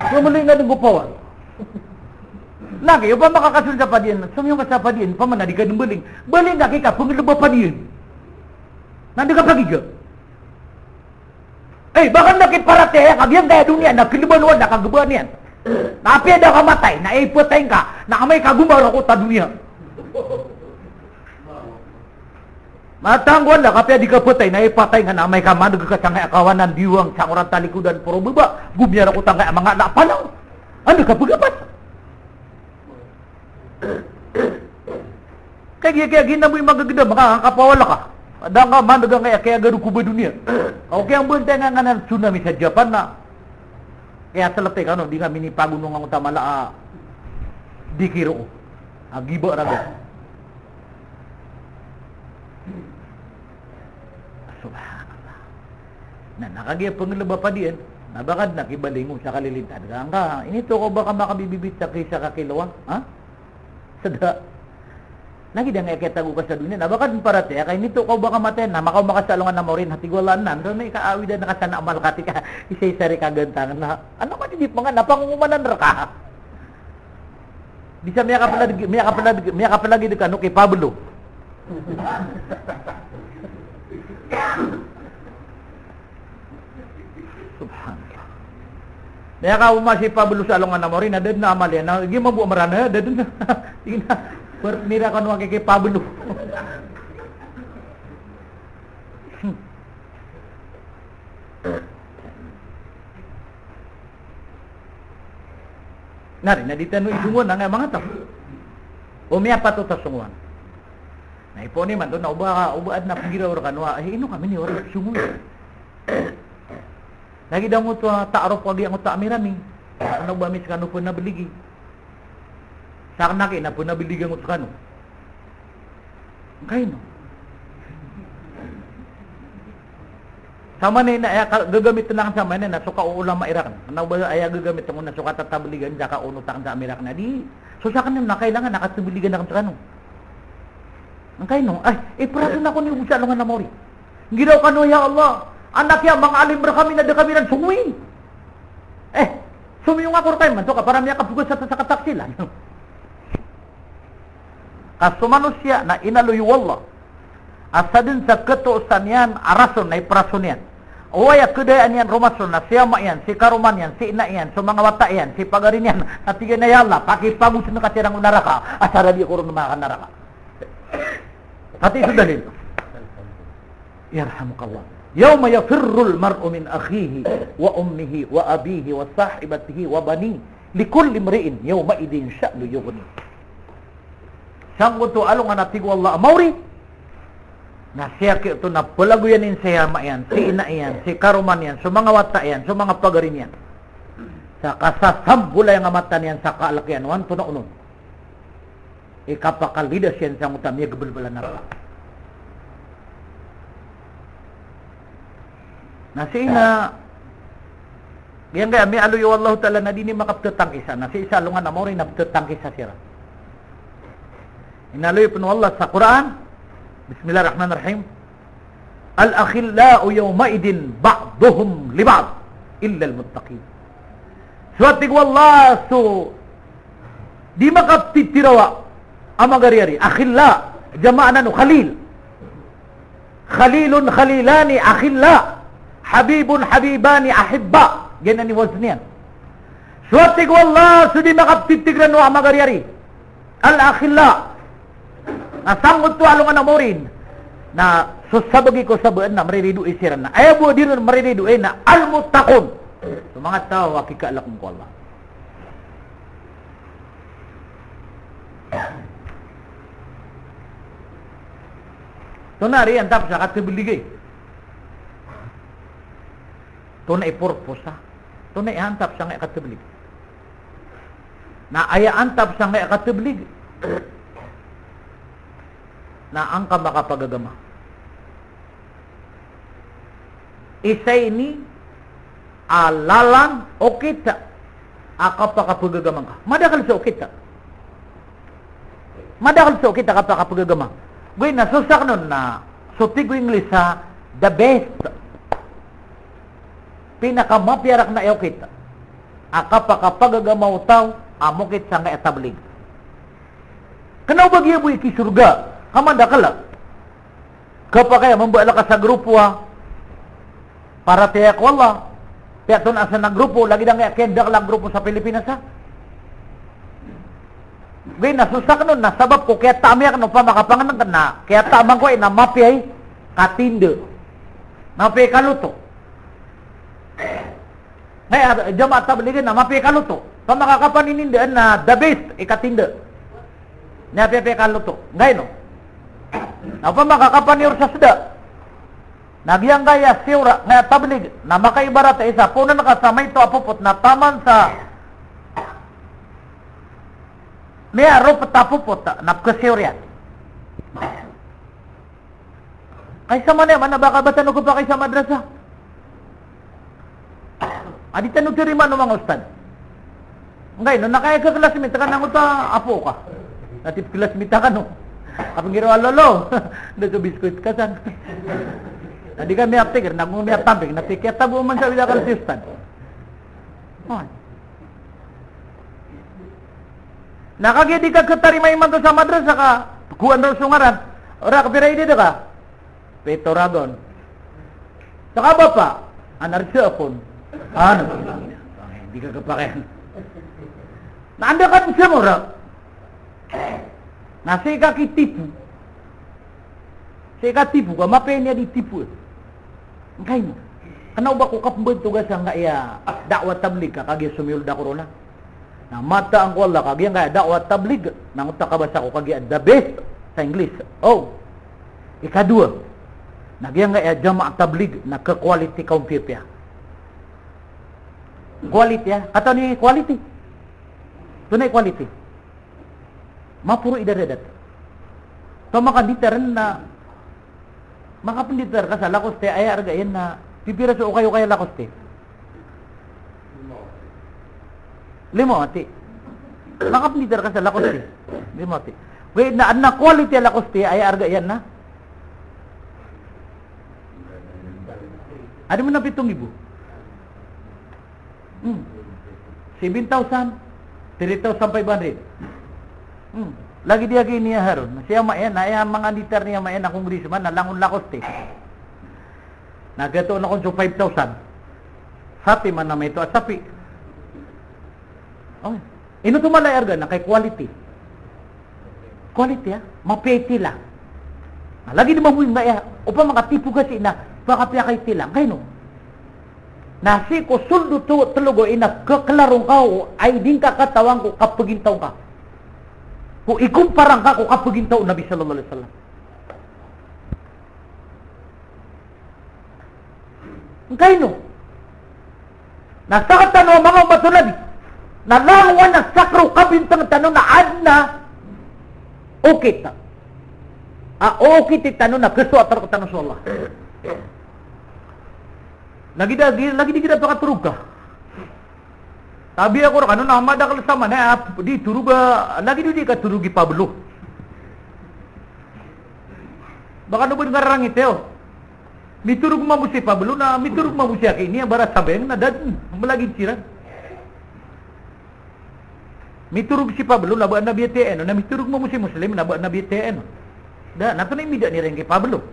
Pmling na dn ko pawala. Lagi, opama ka kasold sa padiyan, somiyong ka sa padiyan, opama na di ka dn baling. Baling ka ki ka pnglb a padiyan. Na di ka pagiga. Eh, ba ka na kiparatiyaya ka giyangkaya doniya na klban o Allah ka gba niyan. Na apiya da ka matay, na ipatay ngka, na amay ka gomaraw ko ta doniya. Matanggo Allah ka apiya di ka patay, na ipatay ngka, na amay ka mandg ka sangkaya kawanan, diwang, sangoran, talikodan, poro, baba, gomiyaraw ko tangkaya manga lapanaw. Anda ka pgapas? Kaya giya, kaya giya na bo i magagdam, maka, kapawala ka. Da ngka mandg angkaya kiyagaro ko ba doniya. Kaw kiyambantay nga nganan tsunami sa Japan na. Kaya seleti kano, di nga minipagonong angkoto a mala a dikir o. A giba raga. Subhanallah. Na, na kagiya pnglb a padiyan, na ba ka dn a kibaling o sa kalilintad ka, angka, inito ka o ba ka makabibibit sa kisa ka kilowa, ha? Sa da. Lagid angkaya kiyatago ka sa doniya, na ba ka dn paratiyaya ka, inito ka o ba ka matay, na makaoma ka sa alongan a maori, na tig o Allah nan, so na ikaawid a na ka sa na amal ka, tig ka, isa-isa ri ka gantang, na, ano ka dn di pngan, na pangongomanan rka. Di sa miyakaplag-, miyakaplag-, miyakapalagid kano ki Pablo. Subhanallah. Miyakaoma si Pablo sa alongan a maori, na da dn a amal iyan, na giya mambo a Mranaw, da dn. Sige na. Partner ako no aki ki Pablo. Hmm. Na ri, na di tano isongowan angkaya manga taw. O miyapatot a songowan. Na ipoon imanto na o ba, o ba adn a pnggiraw rkano a, eh, ino kami niyo ri songowi. Lagid angkoto a ta'aruf a giyangkoto a ami rani. Kna o ba ami skano pnabligi. Sakn aki na pnabligan ko skano. Angkaino? Samanaya na aya ka-, gagamitn akn samanaya na so kaoolama iran. Kna o ba aya gagamitn ko na so katatabligan sa kaonot akn sa ami rakn a di. So sakn na kailangan a katabligan akn skano. Angkaino? Ay, iprasn ako niyo bo sa alongan a maori. Nggiraw kano, ya Allah, anak iya manga alim rkami na da kami ran songowi. Eh, somiyong ako rka imanto ka para miyakapogas sa, sa kataksilan. Ka so manosiya na inaloy o Allah a sadn sa katoosan iyan a rason na iprason iyan. Oway a kadayaan iyan romason na si ama iyan, si karoma niyan, si ina iyan, so manga wata iyan, si pagari niyan. Na tig iyan a, ya Allah, pakipagosn ka siran ko naraka. Asar a di ako ron makakanaraka. Pati so dalil. Yarhamukallah. Yawma yafirrul mar'u min akhihi wa ummihi wa abihi wa sahibatihi wa banihi. Likulli imri'in yawma'idhin sha'nun yughnih. Sangkoto a alongan a tig o Allah a maori. Na siyaki oto na palagoyan iyan si ama iyan, si ina iyan, si karoma niyan, so manga wata iyan, so manga pagari niyan. Sa kasasambolayang a mata niyan sa kaalk iyan, o antonaa onon i kapakalidas iyan sangkoto a miyagbalbal a naraka. Na sii na, giyangkaya miyaaloy o Allahu Ta'ala na di niyan makaptatangkisa. Na sii sa alongan a maori na ptatangkisa siran. Inaloy pn o Allah sa Qur'an, Bismillahir Rahmanir Rahim. Al-akhillau yawma'idhin ba'duhum li ba'd illal muttaqin. So a tig o Allah, so di makaptitirawa a magariyari. Akhilla, jamaa nan o khalil. Khalilun khalilani akhilla. Habibun habibani ahibba. Giyanan i wazn iyan. So a tig o Allah, so di makaptitigran o a magariyari. Al-akhilla. Na sangkoto a alongan a maori na so sabagi ko sabaan na mariridoay siran na aya bo a di ron mariridoay na al-muttaqun. So manga taw a kikaalk ko Allah. Tonaa ri antap sa katablig. Tonaa i purpose a. Tonaa i antap sangkaya katablig. Na aya antap sangkaya katablig na angka makapagagama. Isa ini a lalan okit a kapakapagagama ngka. Madakl sa okit a. Madakl sa okit a kapakapagagama. Gowani na so sakn on na so tig o Inglis a the best. Pinakamapiya rakn a aya okit a kapakapagagama o taw a mokit sangkaya tablig. Kna o ba giya bo i kisorga ka madakl. Kapakay a mambaal ka sa grupo a paratiyaya ko Allah. Piyatonaa sa na grupo, lagid angkaya kiyandakl a grupo sa Pilipinas a. Gowani na so sakn on na sabap ko kiyataam iyan kna opama ka pangnngkn na kiyataam angkowa na mapiya i katinda. Mapiya i kaloto. Ngkaya jamaa tablig na mapiya i kaloto. Opama ka kapaninindaan na the best i katinda. Na mapiya i kaloto. Ngkaino? Na opama ka kapaniyor sa sda. Na giyangkaya siyor a, ngkaya tablig, na makaibarat a isa, poonan ka sa maito a popot, na taman sa miyaropt a popot, na pkhasiyor iyan. Kay samanaya man a ba ka ba tano khapakay sa madrasa a di tano tarimaan o manga ustad. Ngkaino, na kaya ka classmate ka na ngoto a apo ka. Na tip classmate ka no. Kapnggiraw a lolo. Nda so biscuit ka san. Na di ka miyapikir, na go miyatampik, na tig kiyatabo man sa wida ka si ustad. Oway. Na kagiya di ka khatarima imanto sa madrasa ka, kowaan ron so ngaran. Ora, kapira idad ka? Pito ragon. Saka bapa, anar sa akon. Ano? Di ka kapakayan. Na anda ka dn sa mura? Na sii ka kitipo. Sii ka tipo ka, mapiya i niyan di tipo. Ngkaino. Kna o ba ko kapmbantog a sangkaya da'wah tablig ka kagiya somiyold a corona. Na mataan ko Allah, kagiya nga da'wah tabligh, na angkoto a kabasa ko kagiya the best sa English. O. Ikadowa, na giya nga jamaah tabligh, na kha-quality ka on piyapiya. Quality, ah. Katawan i quality? Antonaa i quality? Maporo i daradat. Taman ka di taren na Makapnditar ka sa Lacoste, aya arga iyan na pipira so okay-okay a Lacoste? Lima wati. Makapnditar ka sa Lacoste? Lima wati. Wait, na, na quality a Lacoste, aya arga iyan na? Adi man na pito nggibo. Hmm. Seven thousand, three thousand five hundred. Hmm. Lagid iyan ki Nia Haron. Sii a ama iyan, na aya manga nditar niyan a ama iyan a congressman, na langon Lacoste. Na gatoon ako so five thousand. Sapi man a maito a sapi. Oh. Ino oto mala i arga na kay quality. Quality, ah, mapiya i tila. Na lagid mambo i manga iya, opama ka tipo ka sii na pakapiya ka i tila. Angkaino? Na sii ko sold oto, telo go ina, khaklaro ngka o, ay di ngka katawan ko kapagintaw ngka. Ko ikumpara ngka ko kapagintaw o Nabi sallallahu alaihi wasallam. Angkaino? Na sakatano a manga omat o Nabi, na langowan a sakaraw kabintang tano na adn a okit. A okit tano na khasoat rktano so Allah. Lagid a, lagid igira pakatorog ka. Tabiya ko rkano na madakl sa mana, ah, di torog a, lagid o di katorog i Pablo. Ba kano bo di ngararangit iyo. Mitorog mambo si Pablo na, mitorog mambo si aki ini, a ba ra sabayang na da dn, malagid siran. Mitorog si Pablo na ba na biyatiyaen, na mitorog mambo si Muslim na ba na biyatiyaen. Da, na antonaa i mbidaan iran ki Pablo?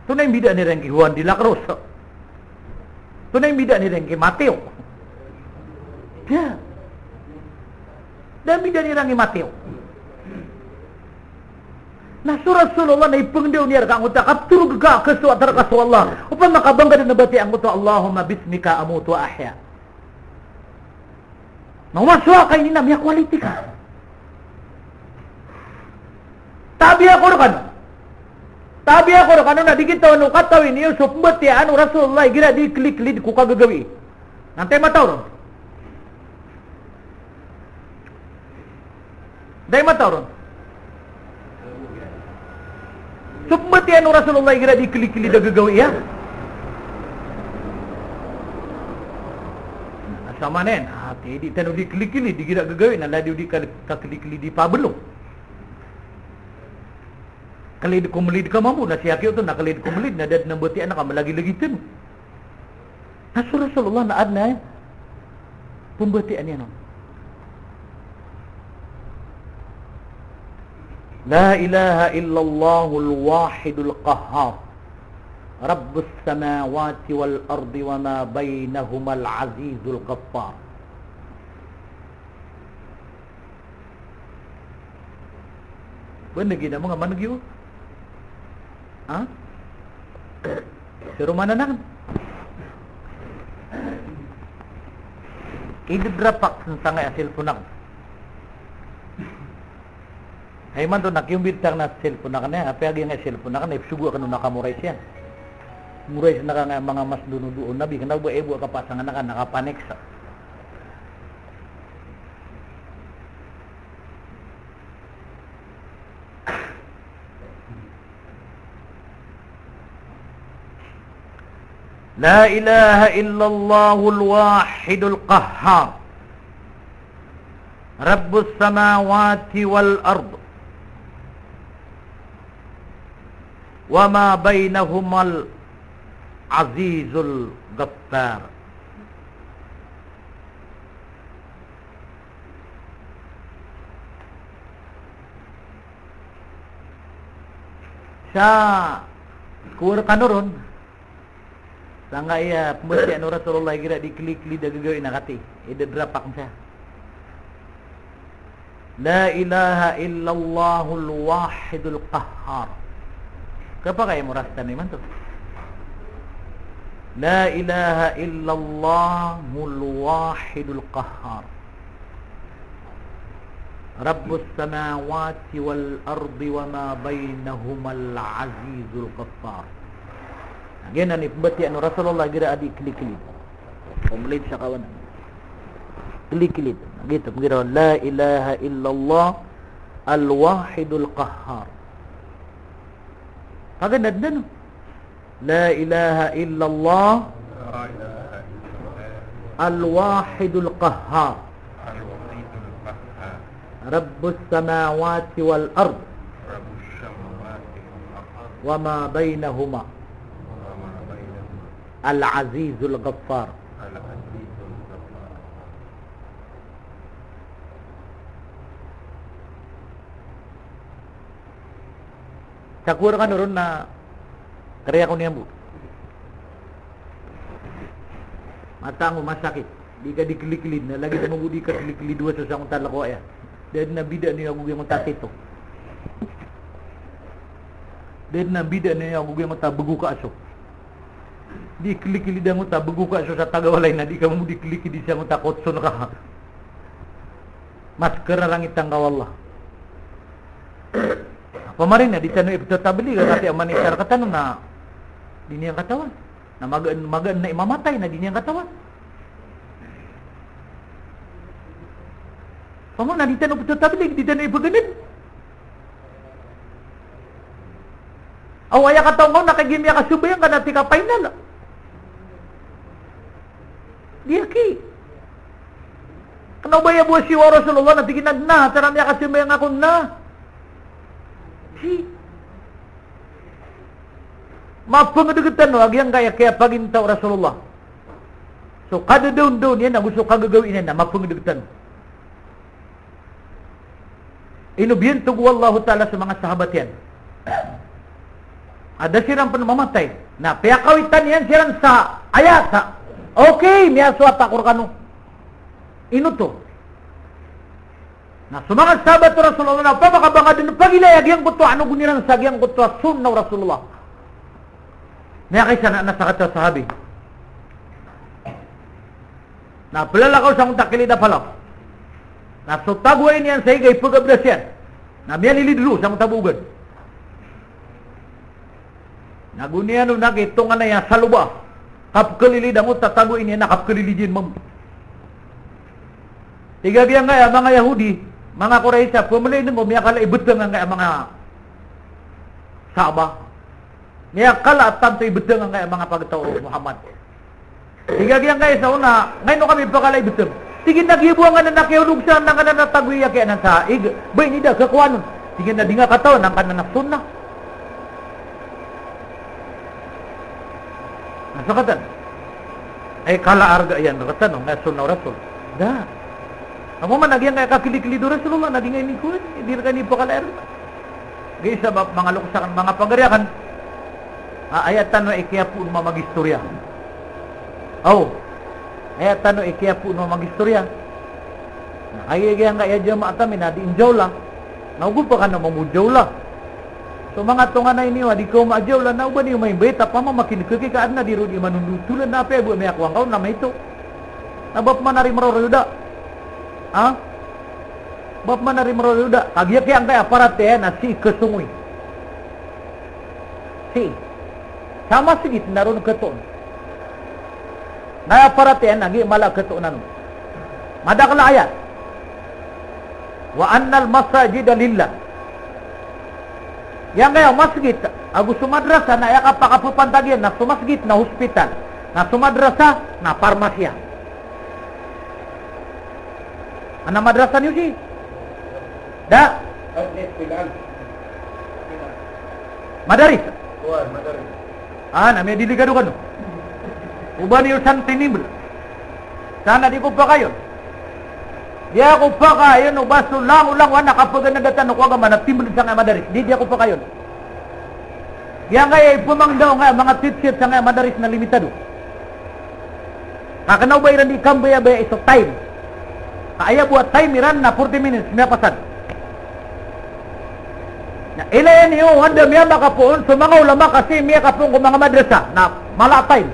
Antonaa i mbidaan iran ki Juan de la Cruz? Antonaa i mbidaan iran ki Mateo? Da. Da mbidaan iran ki Mateo. Na so Rasulullah na ipngndao niyan rka angkoto a katorog ka, khasoat rka so Allah. Opama ka ba ngka dn a batiya angkoto a Allahumma bismika amutu wa ahya. Na oman so aka ini na miya-quality ka. Tabiya ko rkano. Tabiya ko rkano na di kitawan o katawi niyo so pmbatiyaan o Rasulullah igira di kliklid ko kagagawii. Na antaa i mataw ron? Antaa i mataw ron? So pmbatiyaan o Rasulullah igira di kliklid a gagawii iyan. Asa manen, ah, di tano di kliklid igira gagawii, na lagid o di ka, kakliklid i Pablo. Klid ko mlid ka mambo, na si aki oto na klid ko mlid, na da dn a mbatiyaan ka, malagilagid tano. Na so Rasulullah na adn a pmbatiyaan iyan on. La ilaha illallahul wahidul qahhar. Rabbus samawati wal ardi wa ma bainahumal azizul ghaffar. Ba nagi na manga managi o? Ha? Siro manan akn. Iddrap akn sangkai a cellphone akn. Hay imanto na kiyombit akn a cellphone akn, apiya giyangkai a cellphone akn, ipsogo akn on a kamorais iyan. Morais na ka nga manga mas dono doon nabi, kna o ba ibo a kapasangan akn, na kapanik sa. La ilaha illallahul wahidul qahhar. Rabbus samawati wal ard. Wa ma bainahumal azizul ghaffar. Sa ko rkano ron, sangkai a pmbatiyaan o Rasulullah igira di kliklid a gagawii na katii, iddrap akn sa. La ilaha illallahul wahidul qahhar. Kapakay mo rastan imanto. La ilaha illallahul wahidul qahhar. Rabbus samawati wal ardi wa ma bainahumal azizul ghaffar. Na giyanan i pmbatiyaa o Rasulullah igira a di kliklid. Omlid sa kawanan. Kliklid. Na giyoto, igira la ilaha illallah al wahidul qahhar. Kagiya na dn, no? La ilaha illallah al wahidul qahhar. Rabbus samawati wal ard. Wa ma bainahuma. Al azizul ghaffar. Sa ko rkano ron na kariya ko niyan bo. Mataan ko masakit. Di ka di kliklid, na lagid mambo di ka kliklid o ba so sangkoto a lakaw aya. Da dn a bida niyo ago giyangkoto a tito. Da dn a bida niyo ago giyangkoto a bgo ka aso. Di kliklid angkoto a bgo ka aso sa taga walay na di ka mambo di kliklid sangkoto a kotson ka. Mas kararangitan ka o Allah. Opama ron na di tano iptatablig, katii a mani sa rktano na di niyan katawan. Na magaan, magaan na i mamatay na di niyan katawan. Opama na di tano iptatablig, di tano ipganad. Aw, aya katawan ka on na kagiya miyakasambayang ka na tig ka final. Di aki. Kna o ba aya bo a siyowa o Rasulullah na tig iyan a, na, tig iyan a miyakasambayang ako na. Si. Mapngdg tano a giyangkaya kiyapagintaw o Rasulullah. So kadadawndaw niyan ago so kagagawii niyan na mapngdg tano. Ino biyantog o Allahu Ta'ala so manga sahabat iyan a da siran pn mamatay. Na piyakawitan iyan siran sa ayat sa, okay, miyasoat ako rkano. Ino oto? Na so manga sahabat o Rasulullah na opama ka ba nga dn pagilaya giyangkoto a ano gon iran sa giyangkoto a sunnah o Rasulullah. Miyakaisa na, na sakataw a sahabi. Na plalakaw sangkoto a kilid a palaw. Na so tagoay niyan sa iga i pgabdas iyan. Na miyalilid roo sangkoto a bogan. Na go niyan on a gitonganay a saloba. Kapkalilid angkoto a tagoay niyan na kapkalilid iyan mambo. Tig a giyangkaya manga Yahudi, manga Quraysh a pmlay nngko miyakala i btng angkaya manga Sahaba. Miyakala a tanto i btng angkaya manga pagtaw o Muhammad. Tig a giyangkaya isa on a, ngaino kami pakala i btng? Tig iyan a giya bo angkanan a kiyaolog sa angkanan a tagoay a kiyanan sa ig, ba ini da kakowan on. Tig iyan a di nga katawan angkanan a sunnah. Na sakatan. Ay kala a arga iyan rktano, nga sunnah o Rasul. Da. Opama na giyangkaya kakliklid o Rasulullah, na di nga ini kowan, di rka ini pakala a arga. Giya sabap manga loks akn, manga pagari akn. A, aya tano i kiyapoon mambo a mag-istorya. Aw. Aya tano i kiyapoon mambo a mag-istorya. Na kagiya giyangkaya jamaat ami na di njawla. Na ogopa kano mambo jawla. So manga tonganay niyo a di kaoma jawla, na oba niyo maimbayta pamamakineg ki ka adn a di roo di manondotolan na apiya bo miyakowa ngka on na maito. Na ba pman a rimrorol da. Ha? Ba pman a rimrorol da. Kagiya giyangkaya paratiyaya na sii kasongowi. Sii. Sa masgit na ron katoon. Na aya paratiyaya na giya mala katoon anan. Madakl a ayat. Wa annal masajida lillah. Giyangkaya masgit ago so madrasa na aya kapakapapantag iyan na so masgit na hospital. Na so madrasa na parmasya. Ana madrasa niyo si? Da? Madaris. Ah, na miyadelikado kano. Oba niyo san tinimbl. San a di ko pakayon. Di ako pakayon o ba so langolangon a kapaganadatan o ko agama na timbl sangkaya madaris. Di, di ako pakayon. Giyangkaya ipamangdaw angkaya manga teacher sangkaya madaris na limitado. Ka kna o ba iran di kambayabaya i so time. Ka aya bo a time iran na forty minutes, miyapasad. Na ilaya niyo, anda miyamakapoon so manga ulama ka sii miyakapoon ko manga madrasa, na mala a time.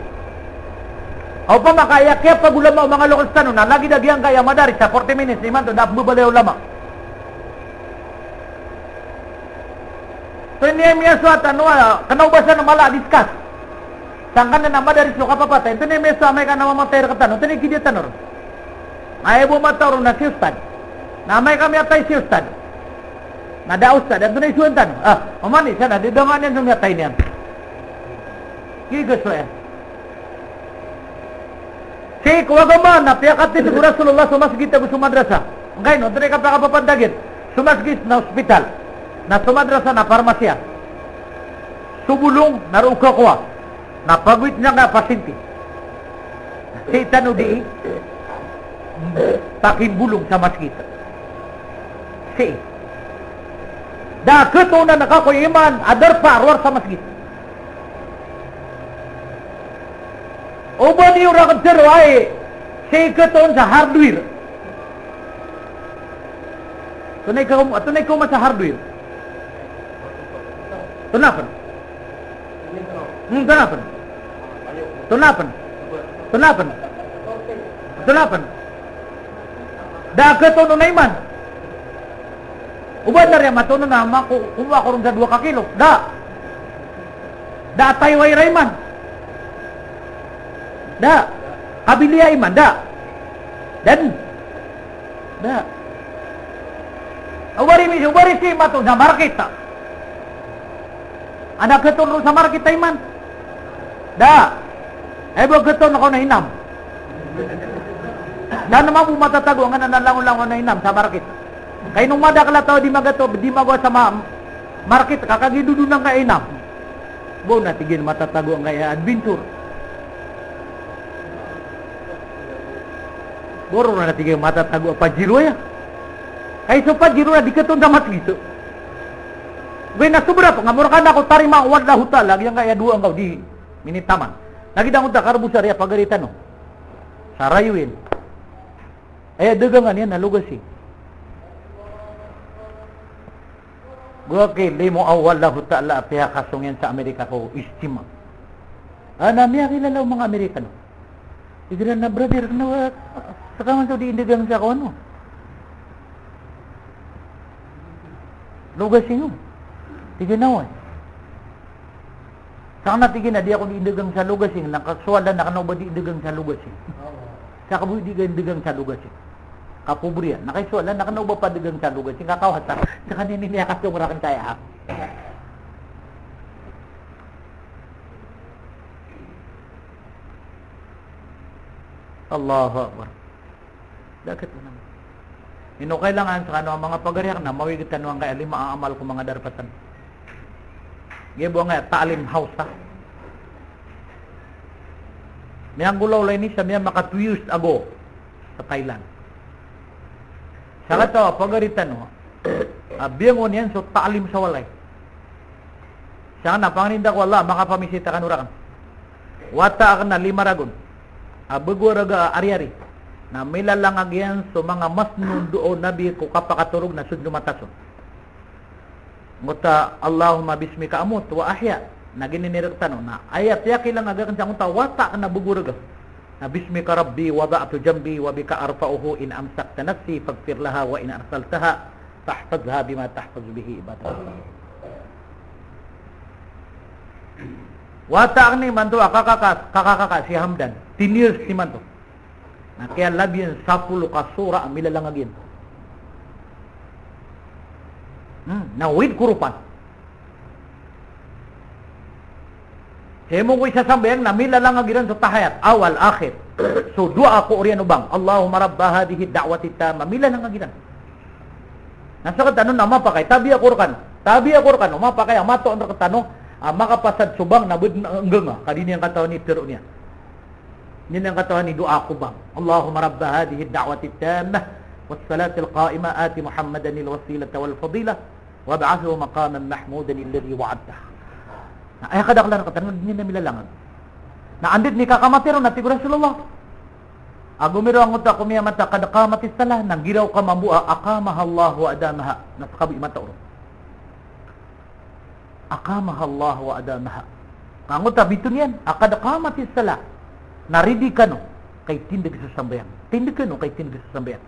Opama ka aya kiyapagulama o manga loks tano, na lagid a giyangkaya madaris sa forty minutes, imanto da pmbabalay a ulama. Antonaa i miyasowa tano a kna o ba san a mala a discuss sangkanan a madaris o kapapatay? Antonaa i miyasowa a amay ka na mamatay rktano, antonaa i kidiya tano ron? Aya bo matao ron na si ustad. Na amay ka miyatay si ustad, na da ustad, antonaa i sowaan tano? Ah, oman i isa na di dangan iyan so miyatay niyan. Giya so iyan. Sii ko agama na piyakatindg o Rasulullah so masgit ago so madrasa. Angkaino, antonaa i kapakapapantag iyan? So masgit na ospital, na so madrasa na parmasya. So bolong na roo kakowa, na pagowit niyan ka pasyente. Sii tano dii pakimbolong sa masgit. Sii. Da a khatoonan a kakowa iman a darpa a rowar sa masgit. O ba niyo rakn tharoa i sii khatoon sa hardware. Antonaa i kaoma, antonaa i kaoma sa hardware? Antonaa pn? Hmm, antonaa pn? Antonaa pn? Antonaa pn? Antonaa pn? Da a khatoon on a iman. O ba na riya matoon on a mako, komowa ako ron sa dowa ka kilo. Da. Da a tayo a ira iman. Da. Kabiliya iman, da. Dan. Da. O ba ri mi, o ba ri sii matoon sa market a Adn a khatoon roo sa market a iman? Da. Aya bo a khatoon ako na inam. Da na mambo matatago angkanan a langolangon a inam sa market. Ka ino madakl a taw a di magato, di magawa sa ma-, market, ka kagiya dodon angkaya inam. Bo na tig iyan matatago angkaya adventure. Bo ron na tig iyan matatago a Pajero aya. Ka so Pajero na di khatoon sa masgit. Gawii na sobra pn, nga morka na ko tarimaa o Allahu Ta'ala, giyangkaya dowa ngka o di minitaman. Lagid angkoto a karbosa riya pagari tano sa Rayuin. Aya dagangan iyan na logasing. Gowii ki limo o Allahu Ta'ala a piyakasong iyan sa Amerika ko ijtima. Ana miyakilala o manga Amerikano. Tig iran a, "Brother, kna o ba, seka man so di indagang sa ko ano, logasing o?" Tig iyan a, "Oway." Seka na tig iyan a di ako di indagang sa logasing, na kasowalan na kna o ba di indagang sa logasing. Seka bo di ka indagang sa logasing. Kapobre iyan. Na kasowalan na kna o ba padagang sa logasing, kakawasa. Seka niyan i miyakasong raken saya. Allahu Akbar. Dagat mo naman. Ino kailangan sa kano a manga pagari akn na mawig tano angkaya lima a amal ko manga darpa tano. Giya bo angkaya ta'lim house, ha? Miyanggolawla ini sa miyamaka two years ago sa Thailand. Sakataw a pagari tano a biyangon iyan so ta'lim sa walay. Sangkanan a pangnin da ko Allah a makapamisita kano rakn. Wata akn na lima ragon a bago a raga a ari-ari na milalangag iyan so manga masnondo o Nabi ko kapakatorog na so dn o matas on. Angkoto a, "Allahumma bismika amutu wa ahya." Na giya ini rktano na aya piyakilangag akn sa angkoto a wata akn a bago a raga na, "Bismika Rabbi wada'tu janbi wa bika arfa'uhu in amsakta nafsi faghfir laha wa in arsaltaha fahfazha bima tahfazu bihi ibadallah." Wata akn imanto a kakaka, kakakaka si Hamdan. Ten years imanto. Na kiyalabi iyan sapolo ka sura a milalangag iyan. Hmm, na wid ko ropan. Sii mo ko isa sambayang na milalangag iran so tahiyat, awal, akhir. So dowa ko oriyan o bang, "Allahumma rabba hadhihi da'wati tamma." Milalangag iran. Na sktano na mapakay, tabiya ko rkano. Tabiya ko rkano, mapakay a matoon rktano a makapasad so bang na bd na ngganga, ka di niyan katawan i tero niyan. Di niyan katawan i dowa ko bang. "Allahumma rabba hadhihi da'wati tammah was salatil qa'imah ati Muhammadan al wasilata wal fadilah wab'athhu maqaman mahmudan alladhi wa'adtah." Na aya kadaklan rktano, di niyan milalangag. Na anda dn i kakamati ron na tig o Rasulullah a gomiraw angkoto a komiyamat a qad qamatis salah, na giraw ka mambo a aqamaha Allah wa adamaha. Na seka bo i matao ron. Aqamaha Allah wa adamaha. Angkoto a bitoon iyan a qad qamatis salah. Na ready kano ka itindg so sambayang. Tindg kano ka itindg so sambayang.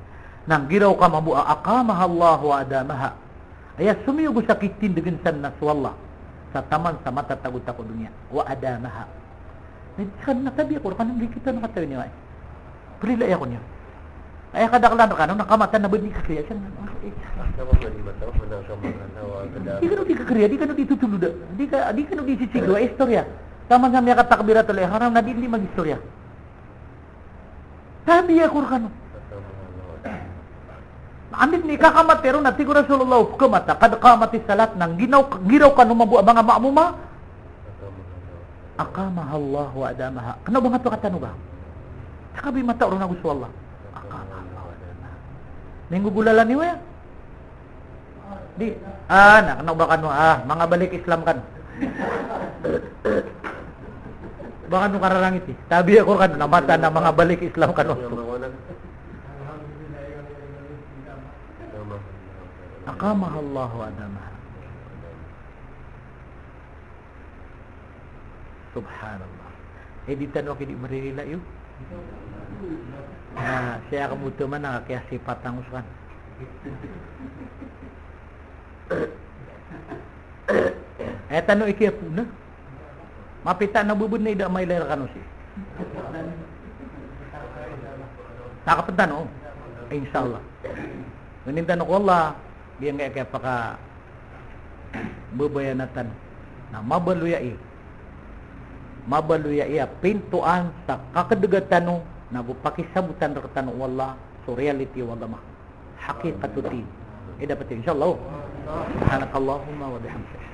Na giraw ka mambo a aqamaha Allah wa adamaha. Aya somiyog sa kitindgn san na so Allah. sa taman sa matatago ta ko doniya. Wa adamaha. Na di kan na tabiya ko rkano, di kita na katawi niyo ay. Prilaya ko niyo. Aya kadaklan rkano na kamatan na ba di kakriya siya. Di kano di kakriya, di kano di tutuluda. Di ka, di kano di sisigawa istorya. Taman sa miyakatakbiratul ihram na di, di mag-istorya. Tabiya ko rkano. Anda i kakamat iron na tig o Rasulullah, kamata, qad qamatis salat, na giraw, giraw kano mambo a manga ma'muma. Aqamahallahu wa adamaha. Kna o ba ngka oto katanoga? Saka bi mataw ron ago so Allah. Aqamahallahu wa adamaha. Minggogolalan iyo aya. Di, ah, na, kna o ba kano, ah, manga balik Islam kano. Ba kano kararangiti. Tabiya ko rkano, na mata na manga balik Islam kano. Aqamahallahu wa adamaha. Subhanallah. Eh, di tano kidi maririla iyo. Na, siya ka muto man na kiyasipat ang usukan. Eh, tano ikiyapuna. Mapita na bubud na ida mailay rkano si. Takaptan, o. Insha Allah. Nganintano ko Allah, giyangkaya kiyapaka babayanatan. Na mabaloy aya. Mabaloy aya pintoan sa kakdga tano, na bo pakisabotan rktano o Allah, so reality o agama. Haqiqatut din. Eh, dapat, insha Allah. Subhanakallahumma wa bihamdik.